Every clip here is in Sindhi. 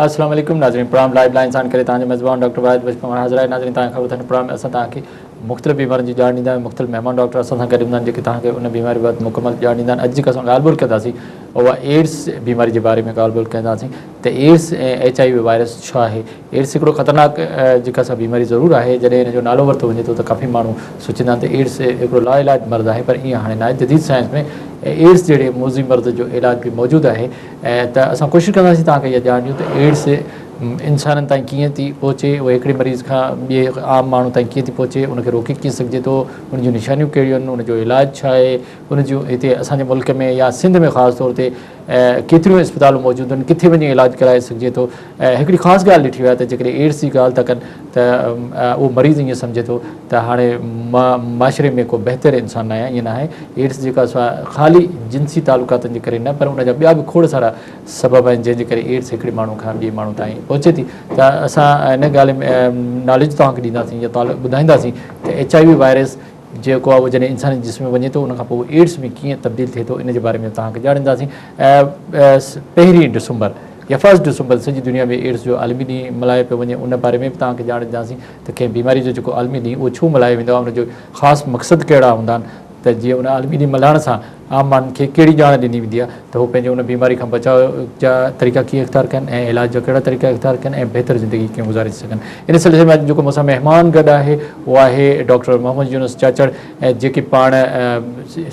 السلام عليڪم ناظرين پروگرام لائيو لائين سان ڪري توهان جو ميزبان ڊاڪٽر واحد بخش پنهور حاضر آهي ناظرين توهان کي خبر اٿن پروگرام ۾ اسان توهان کي مختلف بيمارين جي ڄاڻ ڏيندا آهيون مختلف مهمان ڊاڪٽر اسان سان گڏ هوندا آهن جيڪي توهان کي ان بيماري بابت مڪمل ڄاڻ ڏيندا آهن اڄ جيڪا اسان ڳالهه ٻولهه ڪنداسين اها ايڊز بيماري جي باري ۾ ڳالهه ٻولهه ڪنداسين ته AIDS ۽ H I V virus ڇا آهي ايڊز هڪڙو خطرناڪ جيڪا سا بيماري ضرور آهي جڏهن ان جو نالو ورتو وڃي ٿو ته ڪافي ماڻهو سوچيندا آهن ته ايڊز هڪڙو لا علاج مرض آهي پر ائين هاڻي ناهي جديد سائنس ۾ ايڊز جهڙي موذي مرض جو علاج به موجود آهي ته اسان ڪوشش ڪنداسين توهان کي اها ڄاڻ ڏيون ته ايڊز انسانن تائين ڪيئن ٿي پهچي اهي هڪڙي مريض کان ٻئي عام ماڻهو تائين ڪيئن ٿي پهچي ان کي روڪي ڪيئن سگهجي ٿو ان جون نشانيون ڪهڙيون آهن ان جو علاج ڇا آهي ان جون هتي اسان جي ملڪ ۾ يا سنڌ ۾ خاص طور تي ڪيتريون اسپتالون موجود آهن ڪٿي وڃي علاج ڪرائي سگهجي ٿو ۽ هڪڙي خاص ڳالهه ڏٺي وئي آهي ته جيڪڏهن ايڊز جي ڳالهه ٿا ڪن ته اهو مريض ائين سمجهي ٿو ته هاڻي مان معاشري ۾ ڪو بهتر انسان ناهيان ائين ناهي ايڊز جيڪا سا خالي جنسي تعلقاتن جي ڪري نه پر ان جا ٻيا به کوڙ سارا سبب آهن جنهن جي ڪري ايڊز هڪڙي ماڻهو کان ٻئي ماڻهو تائين پهچي ٿي ته اسان ان ڳالهه ۾ ناليج توهان کي ڏينداسين يا ٻڌائينداسين ته ايڇ I V virus جيڪو آهي اهو جڏهن انساني جسم ۾ وڃي ٿو ان کان پوء اهو ايڊز ۾ ڪيئن تبديل ٿئي ٿو ان جي باري ۾ توهان کي ڄاڻينداسين پهرين ڊسمبر يا فرسٽ ڊسمبر سڄي دنيا ۾ ايڊز جو عالمي ڏينهن ملهايو پيو وڃي ان باري ۾ به توهان کي ڄاڻ ڏينداسين ته ڪنهن بيماري جو جيڪو عالمي ڏينهن اهو ڇو ملهايو ويندو آهي ان جو خاص مقصد ڪهڙا هوندا آهن ته جيئن ان عالمي ڏينهن ملهائڻ سان عام ماڻهن کي ڪهڙي ڄاڻ ڏني ويندي آهي ته هو پنهنجي ان بيماري کان بچاء جا طريقا ڪيئن اختيار ڪن ۽ علاج جا ڪهڙا طريقا اختيار ڪن ۽ بهتر زندگي ڪيئن گذاري سگهن. ان سلسلي ۾ اڄ جيڪو مون سان مهمان گڏ آهي اهو آهي ڊاڪٽر محمد يونس چاچڙ جيڪي پاڻ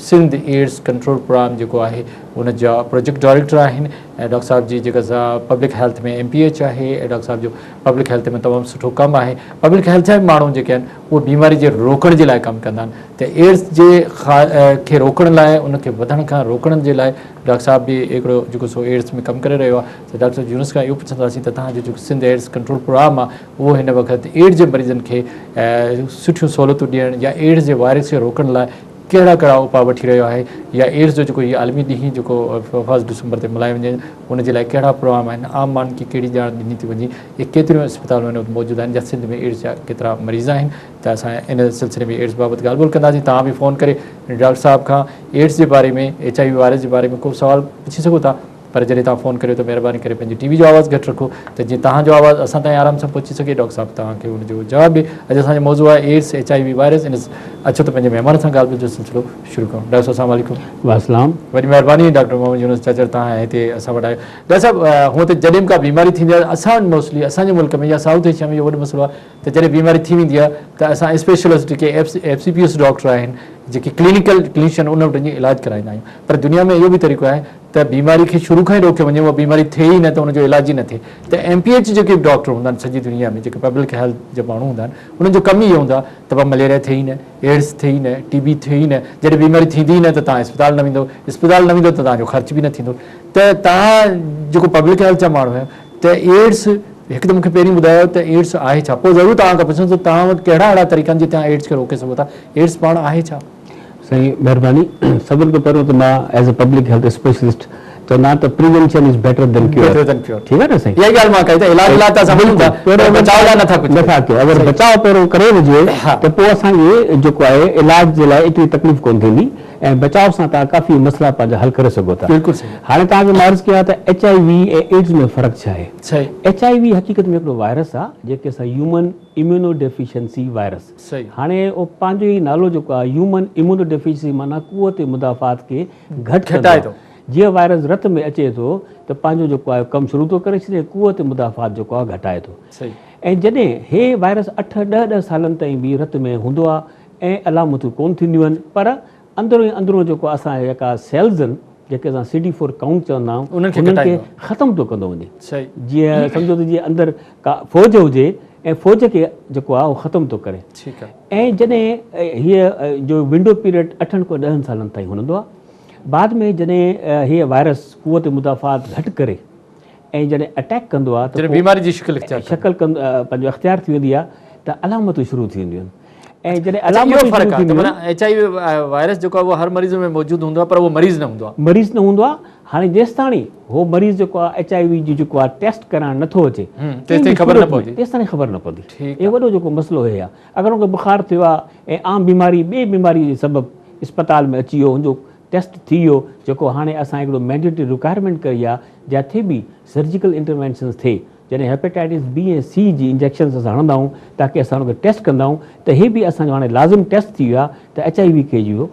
سنڌ ايڊز ڪنٽرول پروگرام جيڪو آهي ان جا پروجيڪٽ ڊائريڪٽر آهن ۽ ڊاڪٽر صاحب جي جيڪا public health ۾ M P H آهي ۽ ڊاڪٽر صاحب جو پبلڪ هيلٿ ۾ تمام سٺو ڪم آهي پبلڪ هيلٿ جا به ماڻهو جيڪي آهن اهي بيماري جي روڪڻ جي لاء ڪم ڪندا آهن ته ايڊز جي کي روڪڻ لاء ان کي وڌڻ کان روڪڻ جي لاء ڊاڪٽر صاحب به هڪڙو جيڪو سو ايڊز ۾ ڪم ڪري رهيو آهي ته ڊاڪٽر يونس کان اهو پڇنداسين ته توهان جو جيڪو سنڌ ايڊز ڪنٽرول پروگرام آهي اهو هن وقت ايڊز جي مريضن کي سٺيون سهولتون ڏيڻ يا ايڊز جي وائرس کي روڪڻ لاء ڪهڙا ڪهڙا اپاء وٺي رهيو آهي يا ايڊز جو جيڪو هي عالمي ڏينهن جيڪو فرسٽ ڊسمبر تي ملهايو وڃي ان جي لاء ڪهڙا پروگرام آهن عام ماڻهن کي ڪهڙي ڄاڻ ڏني ٿي وڃي اهي ڪيتريون اسپتالون هن وقت موجود آهن يا سنڌ ۾ ايڊز جا ڪيترا مريض آهن ته اسان ان سلسلي ۾ ايڊز بابت ڳالهه ٻولهه ڪنداسين توهان به فون ڪري ڊاڪٽر صاحب کان ايڊز جي باري ۾ ايڇ I V virus جي باري ۾ ڪو سوال پڇي سگهو ٿا پر جڏهن توهان فون ڪريو ته مهرباني ڪري پنهنجي ٽي وي جو آواز گهٽ رکو ته جيئن توهان جو آواز اسان تائين آرام سان پهچي سگهي ڊاڪٽر صاحب توهان کي ان جو جواب ڏي اڄ اسان جو موضوع آهي AIDS H I V virus ان اچو ته پنهنجي مهمان سان ڳالهه ٻولهه جو سلسلو شروع ڪيون ڊاڪٽر صاحب السلام عليڪم واسلام وڏي مهرباني ڊاڪٽر محمد يونس چاچڙ توهان هتي اسان وٽ آيو ڊاڪٽر صاحب هونء ته جڏهن به ڪا بيماري ٿيندي آهي اسان وٽ موسٽلي اسان جي ملڪ ۾ يا سائوٿ ايشيا ۾ اهو وڏو مسئلو آهي ته جڏهن بيماري ٿي ويندي آهي ته اسان اسپيشلسٽ جيڪي F C P S doctor آهن جيڪي ڪلينيڪل ڪلينشن ان وٽ وڃي علاج ڪرائيندا آهيون پر دنيا ۾ اهو به طريقو آهي ته بيماري کي شروع کان ئي روڪيو وڃي اها بيماري ٿئي ئي نه ته ان جو علاج ئي نه ٿئي ته ايم پي ايڇ جيڪي به ڊاڪٽر هوندا آهن سڄي دنيا ۾ جيڪي پبلڪ هيلٿ جا ماڻهو هوندا آهن انهن جو ڪم ئي اهو هوندو آهي ته بابا مليريا ٿئي ئي نه ايڊز ٿئي ئي نه ٽي بي ٿئي ئي نه جڏهن بيماري ٿيندي ئي نه ته توهان اسپتال نه ويندو اسپتال نه ويندو ته توهان جو خرچ به نه ٿيندو ته توهان جيڪو پبلڪ هيلٿ جا ماڻهو آهيو ته ايڊز هڪ ته مون کي پهرين ٻڌايو ته ايڊز آهي ڇا پوء ضرور توهان کان پڇندس ته توهان وٽ ڪهڙا اهڙا طريقا آهن جي توهان ايڊز کي روڪي سگهو ٿا ايڊز پاڻ آهي ڇا؟ سائين مهرباني سڀن کان پهريون ته مان as a public health specialist چوندو آهيان ته prevention is better than cure ٺيڪ آهي نه سائين اها ڳالهه مان ڪئي ته علاج لاء ته اسان وڃون ٿا پر بچاء لاء نٿا ڪجهه نٿا ڪيون اگر بچاء پهريون ڪري وڃجي ته پوء اسان کي جيڪو آهي علاج جي لاء ايتري تڪليف ڪونه ٿيندي ۽ بچاء سان توهان ڪافي مسئلا پنهنجا حل ڪري سگهو ٿا. بلڪل صحيح. هاڻي توهان کي مان عرض ڪيان ته ايڇ I V ۽ AIDS ۾ فرق ڇا آهي؟ صحيح. ايڇ I V حقيقت ۾ هڪڙو وائرس آهي جنهن کي اسان هيومن اميونو ڊيفيشنسي وائرس صحيح. هاڻي اهو پنهنجو ئي نالو جيڪو آهي هيومن اميونو ڊيفيشنسي معنيٰ قوت مدافعت کي گهٽ ڪندو گهٽائي آهي. ٿو. جيئن وائرس رت ۾ اچي ٿو ته پنهنجو جيڪو آهي ڪم شروع ٿو ڪري ڇڏي قوت مدافعت جيڪو آهي گهٽائي ٿو. صحيح. ۽ جڏهن هي وائرس اٺ ڏهه ڏهه سالن تائين به رت ۾ هوندو آهي ۽ علامتون ڪونه ٿينديون آهن پر اندرون ئي اندرون جيڪو اسان جا جيڪا سيلز آهن جيڪي اسان سي ڊي فور ڪائونٽ چوندا آهيون انهن کي ختم ٿو ڪندو وڃي جيئن سمجهو ته جيئن اندر ڪا فوج هجي ۽ فوج کي جيڪو آهي اهو ختم ٿو ڪري ۽ جڏهن هيء جو ونڊو پيريڊ اٺن کان ڏهن سالن تائين هلندو آهي بعد ۾ جڏهن هيء وائرس قوت مدافعت گهٽ ڪري ۽ جڏهن اٽيڪ ڪندو آهي ته بيماري جي شڪل اختيار شڪل پنهنجو اختيار ٿي ويندي آهي ته علامتون شروع ٿي وينديون آهن ۽ جڏهن علامتون شروع ٿينديون آهن ايڇ I V virus جيڪو آهي اهو هر مريض ۾ موجود هوندو آهي پر اهو مريض نه هوندو آهي مريض نه هوندو آهي هاڻي جيستاڻي هو مريض جيڪو آهي ايڇ I V جي جيڪو آهي ٽيسٽ ڪرائڻ نٿو اچي تيستائين خبر نه پوندي تيستاڻي خبر نه پوندي اهو وڏو جيڪو مسئلو هي آهي اگر ان کي بخار ٿيو آهي ۽ عام بيماري ٻي بيماري جي سبب اسپتال ۾ اچي ويو ان جو ٽيسٽ ٿي ويو جيڪو هاڻي اسان هڪڙو مينڊيٽري رڪوائرمينٽ ڪئي آهي جاٿي به سرجيڪل انٽروينشنز ٿئي جڏهن هيپيٽائٽس بي ۽ سي جي انجيڪشنز اسان هڻندا آهيون تاڪي اسان ان کي ٽيسٽ ڪندا آهيون ته هي به اسان جو هاڻي لازم ٽيسٽ ٿي ويو آهي ته ايڇ I V کي جو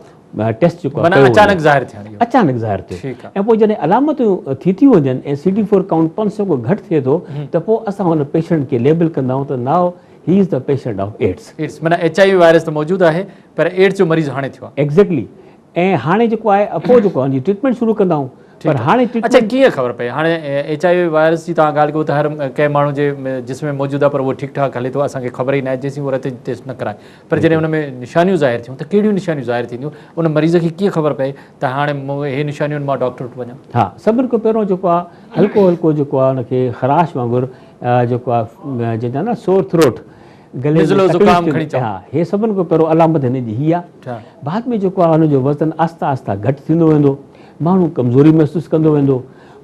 ٽيسٽ جيڪو آهي ڪيو اچانڪ ظاهر ٿيڻ اچانڪ ظاهر ٿيو ۽ پوء جڏهن علامتون ٿي ٿيون وڃن ۽ سي ڊي فور ڪائونٽ 500 کان گهٽ ٿئي ٿو ته پوء اسان ان پيشنٽ کي ليبل ڪندا آهيون ته now he is the patient of AIDS. AIDS معنيٰ ايڇ I V virus ته موجود آهي پر ايڊز جو مريض هاڻي ٿيو آهي. ايگزيڪٽلي ۽ هاڻي جيڪو آهي اپو جيڪو آهي ان جي ٽريٽمينٽ شروع ڪندا آهيون پر هاڻي اڇا ٽريٽمينٽ ڪيئن خبر پئي هاڻي ايڇ I V virus جي توهان ڳالهه ڪيو ته هر ڪنهن ماڻهو جي جسم ۾ موجود آهي پر اهو ٺيڪ ٺاڪ هلي ٿو اسان کي خبر ئي ناهي جيسين اهو رت جي ٽيسٽ نه ڪرائي پر جڏهن ان ۾ نشانيون ظاهر ٿيون ته ڪهڙيون نشانيون ظاهر ٿينديون ان مريض کي ڪيئن خبر پئي ته هاڻي هي نشانيون مان ڊاڪٽر وٽ وڃان. ها سڀن کان پهريون جيڪو آهي هلڪو هلڪو جيڪو آهي ان کي خراش وانگر جيڪو آهي جنهن چوندا آهن نه سور ٿروٽ گلي ۾ نزلو تڪليف زڪام ٿيندي کڻي چئو. ها هي سڀن کان پهريون علامت هن جي هي آهي بعد ۾ جيڪو آهي هن جو وزن آهستي آهستي گهٽ ٿيندو ويندو ماڻهو ڪمزوري محسوس ڪندو ويندو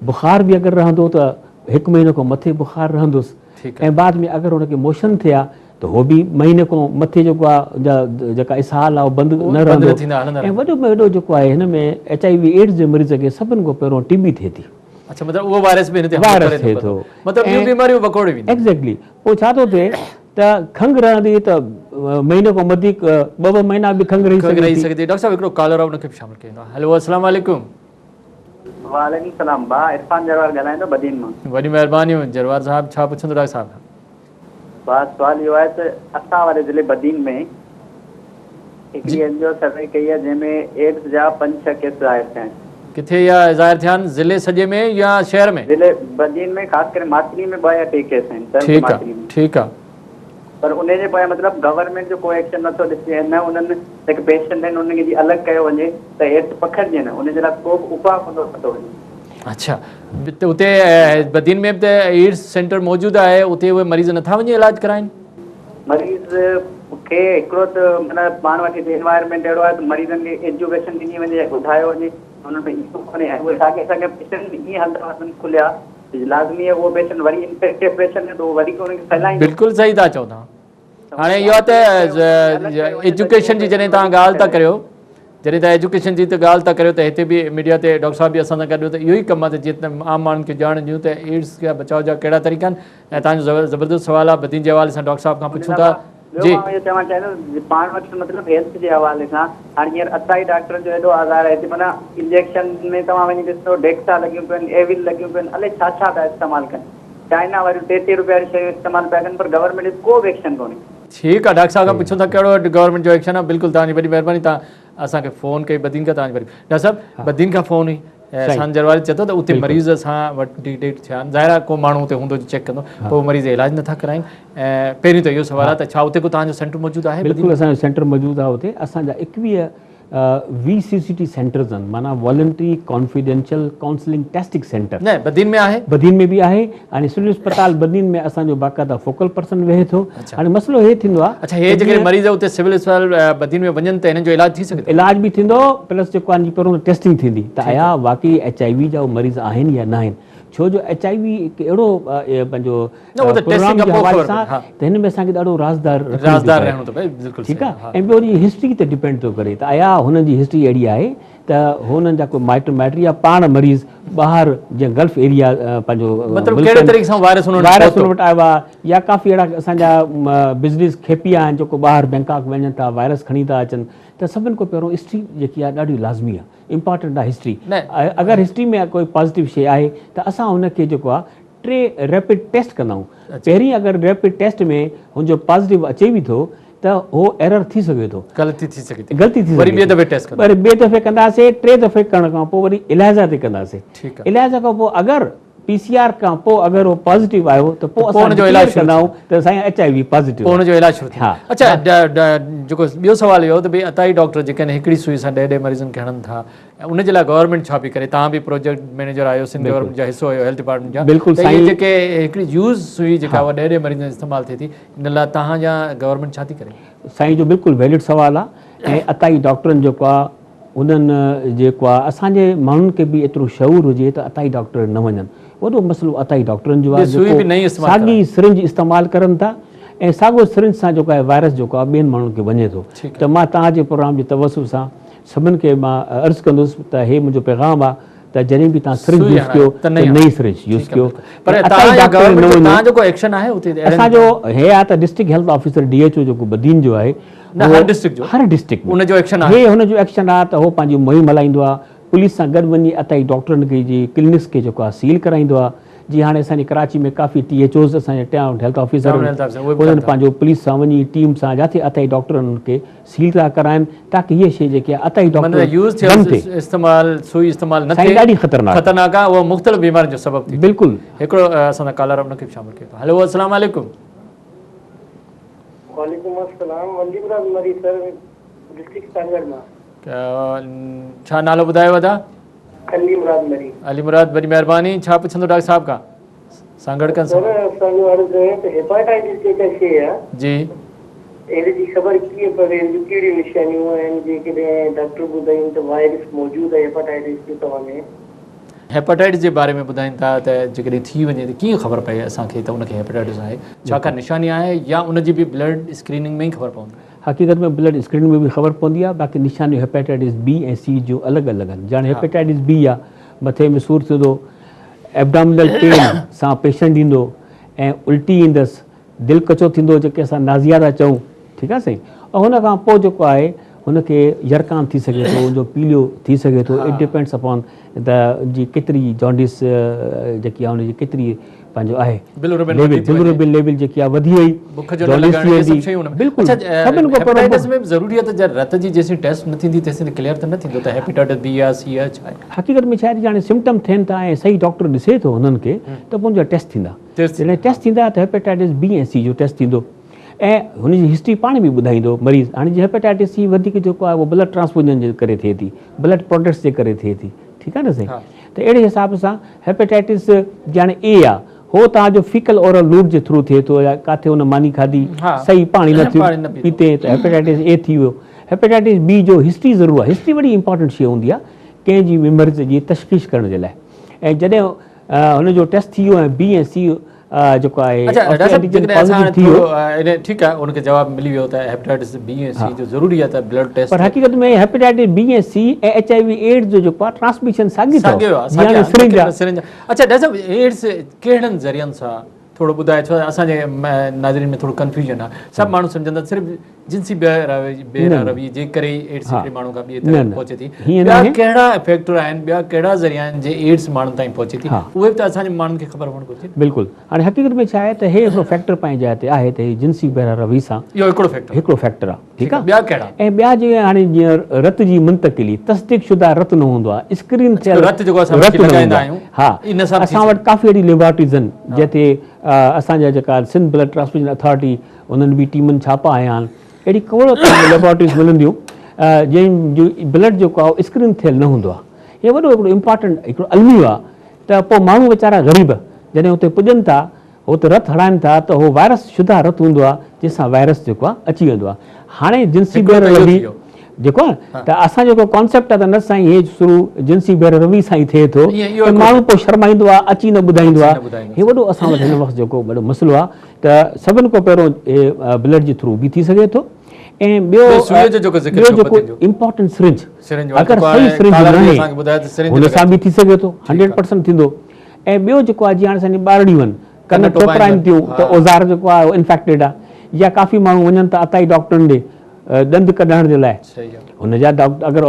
بخار به اگر رهندو ته هڪ مهينو کان مٿي بخار رهندس ۽ بعد ۾ اگر هن کي موشن ٿيا ته هو به مهيني کان مٿي جيڪو آهي جا جيڪا اسهال آهي اهو بند نه رهندو ۽ وڏو ۾ وڏو جيڪو آهي هن ۾ ايڇ I V AIDS جي مريض کي سڀن کان پهريون ٽي بي ٿئي ٿي. اڇا مطلب اهو وائرس به هن تي حملو ڪري ٿو مطلب ٻيون بيماريون وڪوڙي وينديون. ايگزيڪٽلي پوء ڇا ٿو ٿئي ته کنگهه رهندي ته مهيني کان وڌيڪ ٻه ٻه مهينا به کنگهه رهي سگهي ٿي. ڊاڪٽر صاحب هڪڙو ڪالر آهي ان کي به شامل ڪيون ٿا. هيلو السلام عليڪم. وعليڪم السلام ڀاء عرفان جروار ڳالهايان ٿو بدين مان. وڏيون مهربانيون جروار صاحب ڇا پڇندو ڊاڪٽر صاحب کان. ڀاء سوال اهو آهي ته اسان واري ضلعي بدين ۾ هڪڙي اين جي او سروي ڪئي آهي جنهن ۾ ايڊز جا پنج ڇهه ڪيس ظاهر ٿيا آهن. ڪٿي اها ظاهر ٿيا آهن ضلعي سڄي ۾ يا شهر ۾؟ ضلعي بدين ۾ خاص ڪري ماٿري ۾ ٻه يا ٽي ڪيس آهن تعلقي ٺيڪ آ ماٿري ۾. ٺيڪ آ. پر انهي جي پويان مطلب گورنمينٽ جو ڪو ايڪشن نٿو ڏسجي ۽ نه انهن جيڪي پيشنٽ آهن انهن کي جي الڳ ڪيو وڃي ته ايڊز پکڙجي نه انهي جي لاء ڪو به اپاء ڪونه ورتو وڃي. اڇا اتي بدين ۾ به ته ايڊز سينٽر موجود آهي اتي اهي مريض نٿا وڃي علاج ڪرائين؟ مريض کي هڪڙو ته معنيٰ پاڻ وٽ هتي انوائرمينٽ اهڙو آهي ته مريضن کي ايجوڪيشن ڏني وڃي يا ٻڌايو وڃي انهن ۾ اهو ڪونهي ۽ اهي ساڳيا ساڳيا پيشنٽ به ائين هلندا وتن کليا لازمي آهي اهو پيشنٽ وري انفيڪٽيڊ پيشنٽ آهي ته اهو وري انهن کي ڦهلائيندو. بلڪل صحيح ٿا چئو توهان. هاڻي اهو آهي ته ايجوڪيشن جي جڏهن توهان ڳالهه ٿا ڪريو جڏهن توهان ايجوڪيشن جي ڳالهه ٿا ڪريو ته هتي به ميڊيا تي ڊاڪٽر صاحب به اسان سان گڏ ته اهو ئي ڪم آهي ته جيئن عام ماڻهن کي ڄاڻ ڏيون ته ايڊز کان بچاء جا ڪهڙا طريقا آهن ۽ توهان جو زبردست سوال آهي بدين جي حوالي سان ڊاڪٽر صاحب کان پڇون ٿا جي. ٻيو مان اهو چوڻ چاهيندس پاڻ وٽ مطلب هيلٿ جي حوالي سان هاڻي هينئر عطائي ڊاڪٽرن جو ايڏو آزار آهي هتي معنيٰ انجيڪشن ۾ توهان وڃي ڏسندو ڊيڪسا لڳيون پيون آهن ايول لڳيون پيون آهن الائي ڇا ڇا پيا استعمال ڪن چائنا واريون ٽي ٽي روپيا واريون شيون استعمال پيا ڪن پر گورنمينٽ جو ڪو به ايڪشن ڪونهي. ٺيڪ آ ڊاڪٽر صاحب کان پڇون ٿا ڪهڙو گورنمينٽ جو ايڪشن آ بلڪل توهان جي وڏي مهرباني توهان اسان کي فون ڪئي بدين کان توهان جي وڏي ڊاڪٽر صاحب بدين کان فون هئي احسان جرواري چئي ٿو ته اتي مريض اسان وٽ ڊيٽيڪٽ ٿيا آهن ظاهر آ ڪو ماڻهو اتي هوندو جو چيڪ ڪندو پوء مريض علاج نٿا ڪرائين ۽ پهريون ته اهو سوال آ ته ڇا اتي ڪو توهان جو سينٽر موجود آهي بلڪل اسان جو سينٽر موجود آ اتي اسان جا 21 وي سي سي ٽي سينٽرز آهن معنيٰ voluntary confidential counselling testing centre. نه بدين ۾ آهي. بدين ۾ به آهي هاڻي سول اسپتال بدين ۾ اسان جو باقاعده فوڪل پرسن ويهي ٿو هاڻي مسئلو هي ٿيندو آهي اڇا هي جيڪڏهن مريض اتي سول اسپتال بدين ۾ وڃن ته هنن جو علاج ٿي سگهي ٿو. علاج به ٿيندو پلس جيڪو آهي پهريون ٽيسٽنگ ٿيندي ته آيا واقعي ايڇ I V جا مريض آهن يا نه آهن ڇو جو ايڇ I V هڪ اهڙو پنهنجو نه اهو ته پروگرام ٽيسٽنگ جي کان پوء حوالي خبر سان پئي ها ته هن ۾ اسان کي ڏاڍو رازدار رکڻو ٿو رازدار پئي رهڻو ٿو پئي بلڪل ٺيڪ صحيح آ ها ۽ ٻيو ان جي هسٽري تي ڊپينڊ ٿو ڪري ته آيا هنن جي هسٽري اهڙي آهي ته هنن جا ڪو مائٽ مائٽ يا پاڻ مريض ٻاهر جيئن گلف ايريا پنهنجو مطلب ملڪ ڪهڙي آهن طريقي سان وائرس انهن وٽ وائرس پهتو انهن وٽ آيو آهي يا ڪافي اهڙا اسان جا بزنس کيپي آهن جيڪو ٻاهر بينڪاڪ وڃن ٿا وائرس کڻي ٿا اچن ته سڀن کان پهريون هسٽري جيڪي آهي ڏاڍي لازمي آهي امپارٽنٽ آهي هسٽري نه اگر هسٽري ۾ ڪوئي پازيٽو شي آهي ته اسان هن کي جيڪو آهي ٽي ريپڊ ٽيسٽ ڪندا آهيون پهرين اگر ريپڊ ٽيسٽ ۾ هن جو پازيٽو اچي به ٿو ته هو ايرر ٿي سگهي ٿو غلطي ٿي سگهي ٿي غلطي ٿي وري ٻئي دفعي ٽيسٽ ڪندا وري ٻئي دفعي ڪنداسي ٽي دفعي ڪرڻ کان پوء وري الائزا تي ڪنداسي ٺيڪ آهي الائزا کان پوء اگر پي سي آر کان پوء اگر هو پازيٽو آيو ته پوء پوء اسان ان جو علاج ڊڪليئر شروع ڪندا آهيون ته سائين ايڇ I V positive پوء آهي ان جو علاج شروع ٿيندو ها اڇا جيڪو ٻيو سوال اهو ته ڀئي عطائي ڊاڪٽر جيڪي آهن هڪڙي سوئي سان ڏهه ڏهه مريضن کي هڻن ٿا ۽ ان جي لاء گورنمينٽ ڇا پئي ڪري توهان به پروجيڪٽ مئنيجر آهيو سنڌ گورنمينٽ جا حصو آهيو هيلٿ ڊپارٽمينٽ جا بلڪل ته اهي سائين جيڪي هڪڙي يوز سوئي جيڪا اها ڏهه ڏهه مريضن استعمال ٿئي ٿي ان لاء توهان جا گورنمينٽ ڇا ٿي ڪري؟ سائين جو بلڪل ويلڊ سوال آ ۽ عطائي ڊاڪٽرن جيڪو آ انهن جيڪو آ اسان جي ماڻهن کي به ايترو شعور هجي ته عطائي ڊاڪٽر نه وڃن وڏو مسئلو عطائي ڊاڪٽرن جو آ ٻي سوئي جيڪو به نئين استعمال ساڳي ڪرائين. سرنج استعمال ڪرن ٿا ۽ ساڳو سرنج سان جيڪو آهي وائرس جيڪو آ ٻين ماڻهن کي وڃي ٿو ٺيڪ ته مان توهان جي پروگرام جي توسط سان سڀن کي مان عرض ڪندس ته هي منهنجو پيغام آ ته جڏهن به توهان سرنج يوز ڪيو ته نئين سرنج يوز ڪيو. پر توهان يا گورنمينٽ جو توهان جو ڪو ايڪشن آهي اتي اهڙن؟ اسان جو هي آهي ته district health officer D H O جيڪو بدين جو آهي نه هر ڊسٽرڪٽ جو هر ڊسٽرڪٽ ۾ ان جو ايڪشن آهي هي هن جو ايڪشن آهي ته هو پنهنجي مهم هلائيندو آهي پوليس سان گڏ وڃي عطائي ڊاڪٽرن کي جي ڪلينڪس کي جيڪو آهي سيل ڪرائيندو آهي جي هاڻي اسان جي ڪراچي ۾ ڪافي ٽي ايڇ اوز اسان جا ٽائون هيلٿ آفيسر انهن پنهنجو پوليس سان وڃي ٽيم سان جاٿي عطائي ڊاڪٽرن کي سيل ٿا ڪرائن تاڪه هيء شيء جيڪي آهي عطائي ڊاڪٽر يوز ٿيل استعمال سوئي استعمال نه ٿئي ڏاڍي خطرناڪ خطرناڪ آهي اها مختلف بيمارين جو سبب ٿي بلڪل هڪڙو اسان سان ڪالر ان کي به شامل ڪيو ٿا هلو السلام عليڪم. وعليڪم السلام ولي مراد مري سر ڊسٽرڪٽ سانگهڙ مان. ڇا نالو ٻڌايو ادا؟ علي مراد مري. علي مراد وڏي مهرباني ڇا پڇندو ڊاڪٽر صاحب کان؟ سانگهڙ کان سر اسان جو عرض آهي ته هيپاٽائٽس جيڪا شيء آهي جي ان جي خبر ڪيئن پوي ان جون ڪهڙيون نشانيون آهن جيڪڏهن ڊاڪٽر ٻڌائين ته وائرس موجود آهي هيپاٽائٽس جو توهان ۾. هيپاٽائٽس جي باري ۾ ٻڌائين ٿا ته جيڪڏهن ٿي وڃي ته ڪيئن خبر پئي اسان کي ته ان کي هيپاٽائٽس آهي ڇا ڪا نشاني آهي يا ان جي به بلڊ اسڪريننگ ۾ ئي خبر پوندي. حقيقت ۾ بلڊ اسڪريننگ ۾ به خبر پوندي آهي باقي نشانيون هيپاٽائٽس بي ۽ سي جون الڳ الڳ آهن جاڻ هيپاٽائٽس بي آهي مٿي ۾ سور ٿيندو ايبڊامنل پين سان پيشنٽ ايندو ۽ الٽي ايندس دل ڪچو ٿيندو جيڪي اسان نازيا ٿا چئون ٺيڪ آهي سائين ۽ ان کان پوء جيڪو آهي هن کي يرقان ٿي سگهي ٿو ان جو پيليو ٿي سگهي ٿو it depends upon ته جي ڪيتري جانڊس جيڪي آهي ان جي ڪيتري پنهنجو آهي بلروبين بلروبين ليول جيڪي آهي وڌي وئي بک جو نه لڳڻ اهي سڀ شيون بلڪل سڀن کان هيپاٽائٽس ۾ به ضروري آهي ته جڏهن رت جي جيسين ٽيسٽ نه ٿيندي تيسين ڪليئر ته نه ٿيندو ته هيپاٽائٽس بي آهي سي آهي ڇا آهي حقيقت ۾ ڇا آهي ته هاڻي سمپٽم ٿين ٿا ۽ صحيح ڊاڪٽر ڏسي ٿو هنن کي ته پوء ان جا ٽيسٽ ٿيندا جڏهن ٽيسٽ ٿيندا ته هيپاٽائٽس بي ۽ سي جو ٽيسٽ ٿيندو ۽ هن جي هسٽري پاڻ به ٻڌائيندو مريض هاڻي جي هيپاٽائٽس سي وڌيڪ جيڪو آهي اهو بلڊ ٽرانسفيوزن جي ڪري ٿئي ٿي بلڊ پروڊڪٽس جي ڪري ٿئي ٿي ٺيڪ آهي نه سائين ته اهڙي حساب سان هيپاٽائٽس جي هاڻي اي آهي هو توهان جو فيڪل اورل روٽ جي ٿرو ٿئي ٿو يا ڪاٿي هن ماني کاڌي صحيح پاڻي نه ٿيو پيتي ته هيپاٽائٽس اي ٿي ويو هيپاٽائٽس بي جو هسٽري ضرور آهي هسٽري وڏي امپارٽنٽ شيء هوندي آهي ڪنهن جي به مرض جي تشخيص ڪرڻ جي لاء ۽ جڏهن هن جو ٽيسٽ ٿي ويو ۽ بي ۽ سي جيڪو آهي اچا ڊاڪٽر صاحب جيڪڏهن اسان هاڻي ٿورو ان ٺيڪ آهي ان کي جواب ملي ويو ته هيپاٽائٽس بي ۽ سي جو ضروري آهي ته بلڊ ٽيسٽ پر حقيقت ۾ hepatitis B ۽ C ۽ H I V AIDS جو جيڪو آهي ٽرانسميشن ساڳي اٿو ساڳيو آهي ساڳيو آهي سرنج اچا ڊاڪٽر صاحب ايڊز ڪهڙن ذريعن سان ٿورو ٻڌايو ڇو اسان جي ناظرين ۾ ٿورو ڪنفيوزن آهي سڀ ماڻهو سمجهن ٿا صرف جنسي بي روي جي ڪري ئي ايڊز هڪڙي ماڻهو کان ٻئي تائين پهچي ٿي ٻيا ڪهڙا فيڪٽر آهن ٻيا ڪهڙا ذريعا آهن جي ايڊز ماڻهن تائين پهچي ٿي اهي به ته اسان جي ماڻهن کي خبر هئڻ گهرجي بلڪل هاڻي حقيقت ۾ ڇا آهي ته هي هڪڙو فيڪٽر پنهنجي جاء تي آهي ته هي جنسي بي روي سان اهو هڪڙو فيڪٽر هڪڙو فيڪٽر آهي ٺيڪ آهي ٻيا ڪهڙا ۽ ٻيا جي هاڻي جيئن رت جي منتقلي تصديق شده رت نه هوندو آهي اسڪرين ٿيل رت جيڪو اسان رت نه لڳائيندا آهيون ها اسان وٽ ڪافي اهڙي ليبارٽريز آهن جنهن تي اسان جا جيڪا سنڌ بلڊ ٽرانسفيوزن اٿارٽي انهن به ٽيمن ڇاپا هنيا آهن اهڙي کوڙ ليبارٽريز ملنديون جنهن جو بلڊ جيڪو آهي اسڪرين ٿيل نه هوندو آهي هي وڏو هڪڙو امپارٽنٽ هڪڙو الميو آهي ته پوء ماڻهو ويچارا غريب جڏهن اتي پڄن ٿا هو رت هڻائن ٿا ته هو وائرس شده رت هوندو آهي جنهن سان وائرس جيڪو آهي اچي ويندو آهي هاڻي جنسي بي روي جيڪو آهي ته اسان جو ڪانسيپٽ آهي ته نه سائين هي شروع جنسي بي روي سان ئي ٿئي ٿو ته ماڻهو پوء شرمائيندو آهي اچي نه ٻڌائيندو آهي هي وڏو اسان وٽ هن وقت جيڪو وڏو مسئلو آهي ته سڀن کان پهريون هي بلڊ جي ٿرو به ٿي سگهي ٿو ۽ ٻيو ٻيو جيڪو امپارٽنٽ سرنج اگر صحيح سرنج ناهي هن سان به ٿي سگهي ٿو 100% ٿيندو ۽ ٻيو جيڪو آهي جيئن هاڻي اسان جي ٻارڙيون آهن ڪن ٺوڪرائن ٿيون ته اوزار جيڪو آهي انفيڪٽيڊ آهي يا ڪافي ماڻهو وڃن ٿا عطائي ڊاڪٽرن ڏي ڏند ڪڍڻ جي لاء هن جا ڊاڪٽر اگر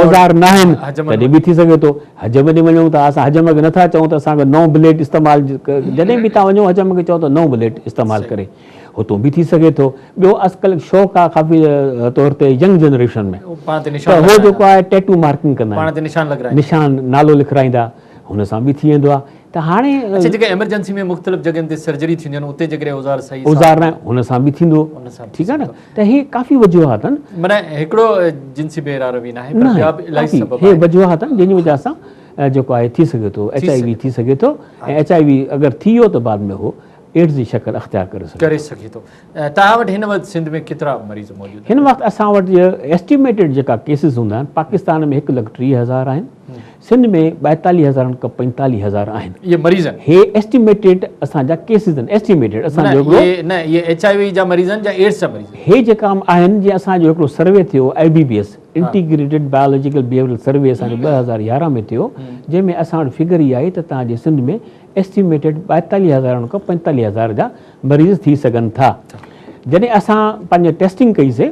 اوزار نه آهن تڏهن به ٿي سگهي ٿو حجم ڏي وڃون ٿا اسان حجم کي نٿا چئون ته اسان کي نئون بليڊ استعمال جڏهن به توهان وڃو حجم کي چئو ته نئون بليڊ استعمال ڪري هتون به ٿي سگهي ٿو ٻيو اڄڪلهه شوق آهي ڪافي طور تي ينگ جنريشن ۾ ته هو جيڪو آهي ٽيٽو مارڪنگ ڪندا آهن نشان نالو لکرائيندا هن سان به ٿي ويندو آهي ته هاڻي اڇا جيڪي ايمرجنسي ۾ مختلف جڳهين تي سرجري ٿينديون آهن اتي جيڪڏهن اوزار صحيح اوزار نه هن سان به ٿيندو ٺيڪ آهي نه ته هي ڪافي وجوهات آهن معنيٰ هڪڙو جنسي بي راهه روي ناهي پر ٻيا به الاهي سبب آهن هي وجوهات آهن جنهن جي وجهه سان جيڪو آهي ٿي سگهي ٿو ايڇ I وي ٿي سگهي ٿو ۽ ايڇ I وي اگر ٿي ويو ته بعد ۾ هو ايڊز جي شڪل اختيار ڪري سگهي ڪري سگهي ٿو. توهان وٽ هن وقت سنڌ ۾ ڪيترا مريض موجود آهن؟ هن وقت اسان وٽ ايسٽيميٽيڊ جيڪا ڪيسز هوندا آهن پاڪستان ۾ 1,30,000 آهن. سنڌ ۾ 42 هزارن کان 45 هزار آهن. اهي مريض آهن. هي ايسٽيميٽيڊ اسان جا ڪيسز آهن ايسٽيميٽيڊ اسان جو هڪڙو. نه اهي ايڇ I V جا مريض آهن يا ايڊز جا مريض آهن. هي جيڪا آهن جيئن اسان جو هڪڙو سروي ٿيو I B B S integrated biological behavioural survey اسان جو 2011 ۾ ٿيو جنهن ۾ اسان وٽ فگر اها آئي ته توهان جي سنڌ ۾ ايسٽيميٽيڊ 42 هزارن کان 45 هزار جا مريض ٿي سگهن ٿا جڏهن اسان پنهنجي ٽيسٽنگ ڪئي سي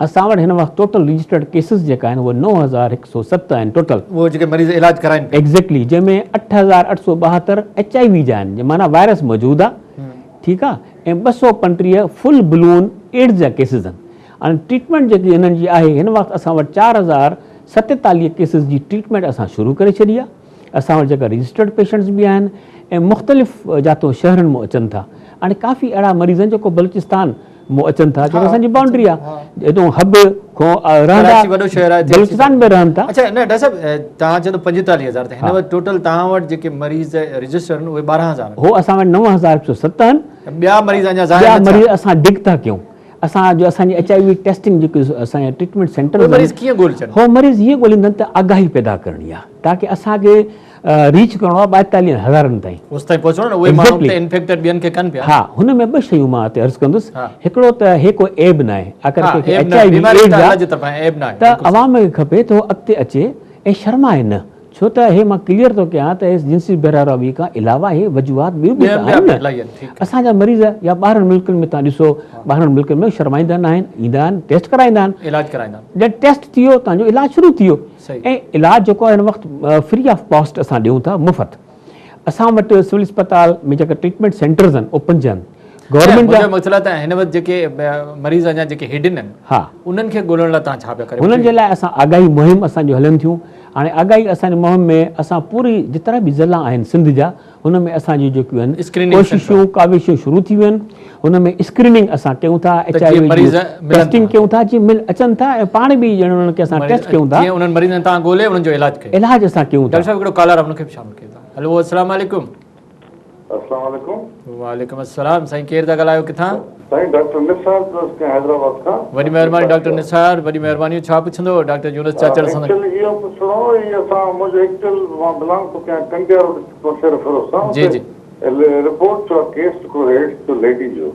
اسان وٽ هن وقت ٽوٽل رجسٽرڊ ڪيسز جيڪا آهن اهي 9107 آهن ٽوٽل. اهي جيڪي مريض علاج ڪرائين پيا. ايگزيڪٽلي جنهن ۾ 8872 ايڇ I V جا آهن معنيٰ وائرس موجود آ ٺيڪ آ ۽ 235 فل بلون ايڊز جا ڪيسز آهن هاڻي ٽريٽمينٽ جيڪي هنن جي آهي هن وقت اسان وٽ 4047 ڪيسز جي ٽريٽمينٽ اسان شروع ڪري ڇڏي آ اسان وٽ جيڪا رجسٽرڊ پيشنٽس به آهن ۽ مختلف جاتو شهرن مون اچن ٿا هاڻي ڪافي اهڙا مريض آهن جيڪو بلوچستان مون اچن ٿا جيڪو اسان جي بائونڊري آهي هتو حب کان رهندا ڪراچي وڏو شهر آهي بلوچستان ۾ رهن ٿا. اڇا نه ڊاڪٽر صاحب توهان چئو ٿا 45000 ته هن وقت ٽوٽل توهان وٽ جيڪي مريض رجسٽرڊ آهن اهي 12000 آهن. هو اسان وٽ 9107 آهن. ٻيا مريض اڃا ظاهر نه ٿيا. ٻيا مريض اسان ڊگ ٿا ڪيون اسان جو اسان جي ايڇ I V testing جيڪي اسان جا ٽريٽمينٽ سينٽرز اهي مريض ڪيئن ڳولجن؟ هو مريض هيئن ڳوليندا آهن ته آگاهي پيدا ڪرڻي آهي تاڪه اسان کي ريچ ڪرڻو آهي 42 هزارن تائين. اوستائين پهچڻو نه اهي ماڻهو به ته انفيڪٽيڊ ٻين کي ڪن پيا. ها هن ۾ ٻه شيون مان هتي عرض ڪندس هڪڙو ته هي ڪو عيب ناهي اگر ڪنهن کي ايڇ I V AIDS آهي ته عوام کي کپي ته هو اڳتي اچي ۽ شرمائي نه ڇو ته هي مان ڪليئر ٿو ڪيان ته جنسي بيراروي کان علاوه هي وجوهات ٻيون به ته آهن نه اسان جا مريض يا ٻاهرن ملڪن ۾ توهان ڏسو ٻاهرن ملڪن ۾ شرمائيندا ناهن ايندا آهن ٽيسٽ ڪرائيندا آهن علاج ڪرائيندا آهن جڏهن ٽيسٽ ٿي ويو توهان جو علاج شروع ٿي ويو ۽ علاج جيڪو آهي هن وقت فري آف ڪاسٽ اسان ڏيون ٿا مفت اسان وٽ سول اسپتال ۾ جيڪا ٽريٽمينٽ سينٽرز آهن اهي پنج آهن گورنمينٽ جا منهنجو مطلب ته هن وقت جيڪي مريض اڃا جيڪي هيڊن آهن ها انهن کي ڳولڻ لاء توهان ڇا پيا ڪريو هنن جي لاء اسان آگاهي مهم اسان جون هلن ٿيون هاڻي آگاهي اسان جي مهم ۾ اسان پوري جيترا به ضلع آهن سنڌ جا هن ۾ اسان جون جيڪيون آهن ڪوششون ڪاوشون شروع ٿي ويون آهن هن ۾ اسڪريننگ اسان ڪيون ٿا ايڇ I V جي ٽيسٽنگ ڪيون ٿا جي مل اچن ٿا ۽ پاڻ به ڄڻ انهن کي اسان ٽيسٽ ڪيون ٿا جيئن انهن مريضن تان ڳولي انهن جو علاج ڪيون علاج اسان ڪيون ٿا ڊاڪٽر صاحب هڪڙو ڪالر آهي ان کي به شامل ڪيون ٿا هلو السلام عليڪم. السلام عليڪم. وعليڪم السلام سائين ڪير ٿا ڳالهايو ڪٿان. سائين ڊاڪٽر نثار ٿو ڳالهايان حيدرآباد کان. وڏي مهرباني ڊاڪٽر نثار وڏي مهرباني ڇا پڇندو ڊاڪٽر يونس چاچڙ سان. ايڪچوئلي اهو پڇڻو هو هي اسان منهنجو ايڪچوئل مان بلانگ ٿو ڪيان ڪنڊيارو ڊسٽرڪٽ نوشهرو فيروز سان جي جي رپورٽ ٿيو آهي ڪيس هڪڙو ايڊز جو ليڊي جو.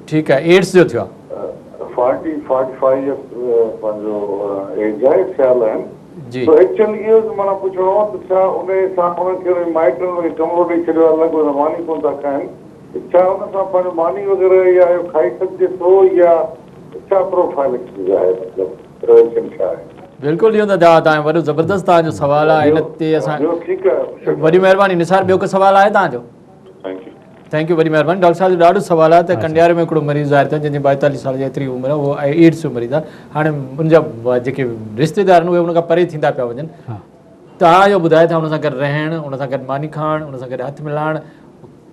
ٺيڪ آهي ايڊز جو ٿيو آهي. فارٽي فارٽي فائيو ايئرس پنهنجو ايج آهي سيال آهن. جي. سو ايڪچوئلي اهو به معنيٰ پڇڻو هو ته ڇا انهي سان انهن کي انهن مائٽن ان کي ڪمرو ڏئي ڇڏيو آهي الڳ اهي ماني ڪونه ٿا کائن ته ڇا ان سان پنهنجو ماني وغيره يا اهو کائي سگهجي ٿو يا ڇا پروفائلڪسز آهي مطلب پريوينشن ڇا آهي. بلڪل اهو ته توهان جو وڏو زبردست توهان جو سوال آهي ان تي اسان ٻيو ٺيڪ آهي وڏي مهرباني نثار ٻيو ڪو سوال آهي توهان جو. Thank you. Thank you وڏي مهرباني ڊاڪٽر صاحب جو ڏاڍو سوال آهي ته ڪنڊياري ۾ هڪڙو مريض ظاهر ٿيو جنهن جي 42 سال جي ايتري عمر آهي اهو ايڊز جو مريض آهي هاڻي ان جا جيڪي رشتيدار آهن اهي ان کان پري ٿيندا پيا وڃن توهان اهو ٻڌايو ته ان سان گڏ رهڻ ان سان گڏ ماني کائڻ ان سان گڏ هٿ ملائڻ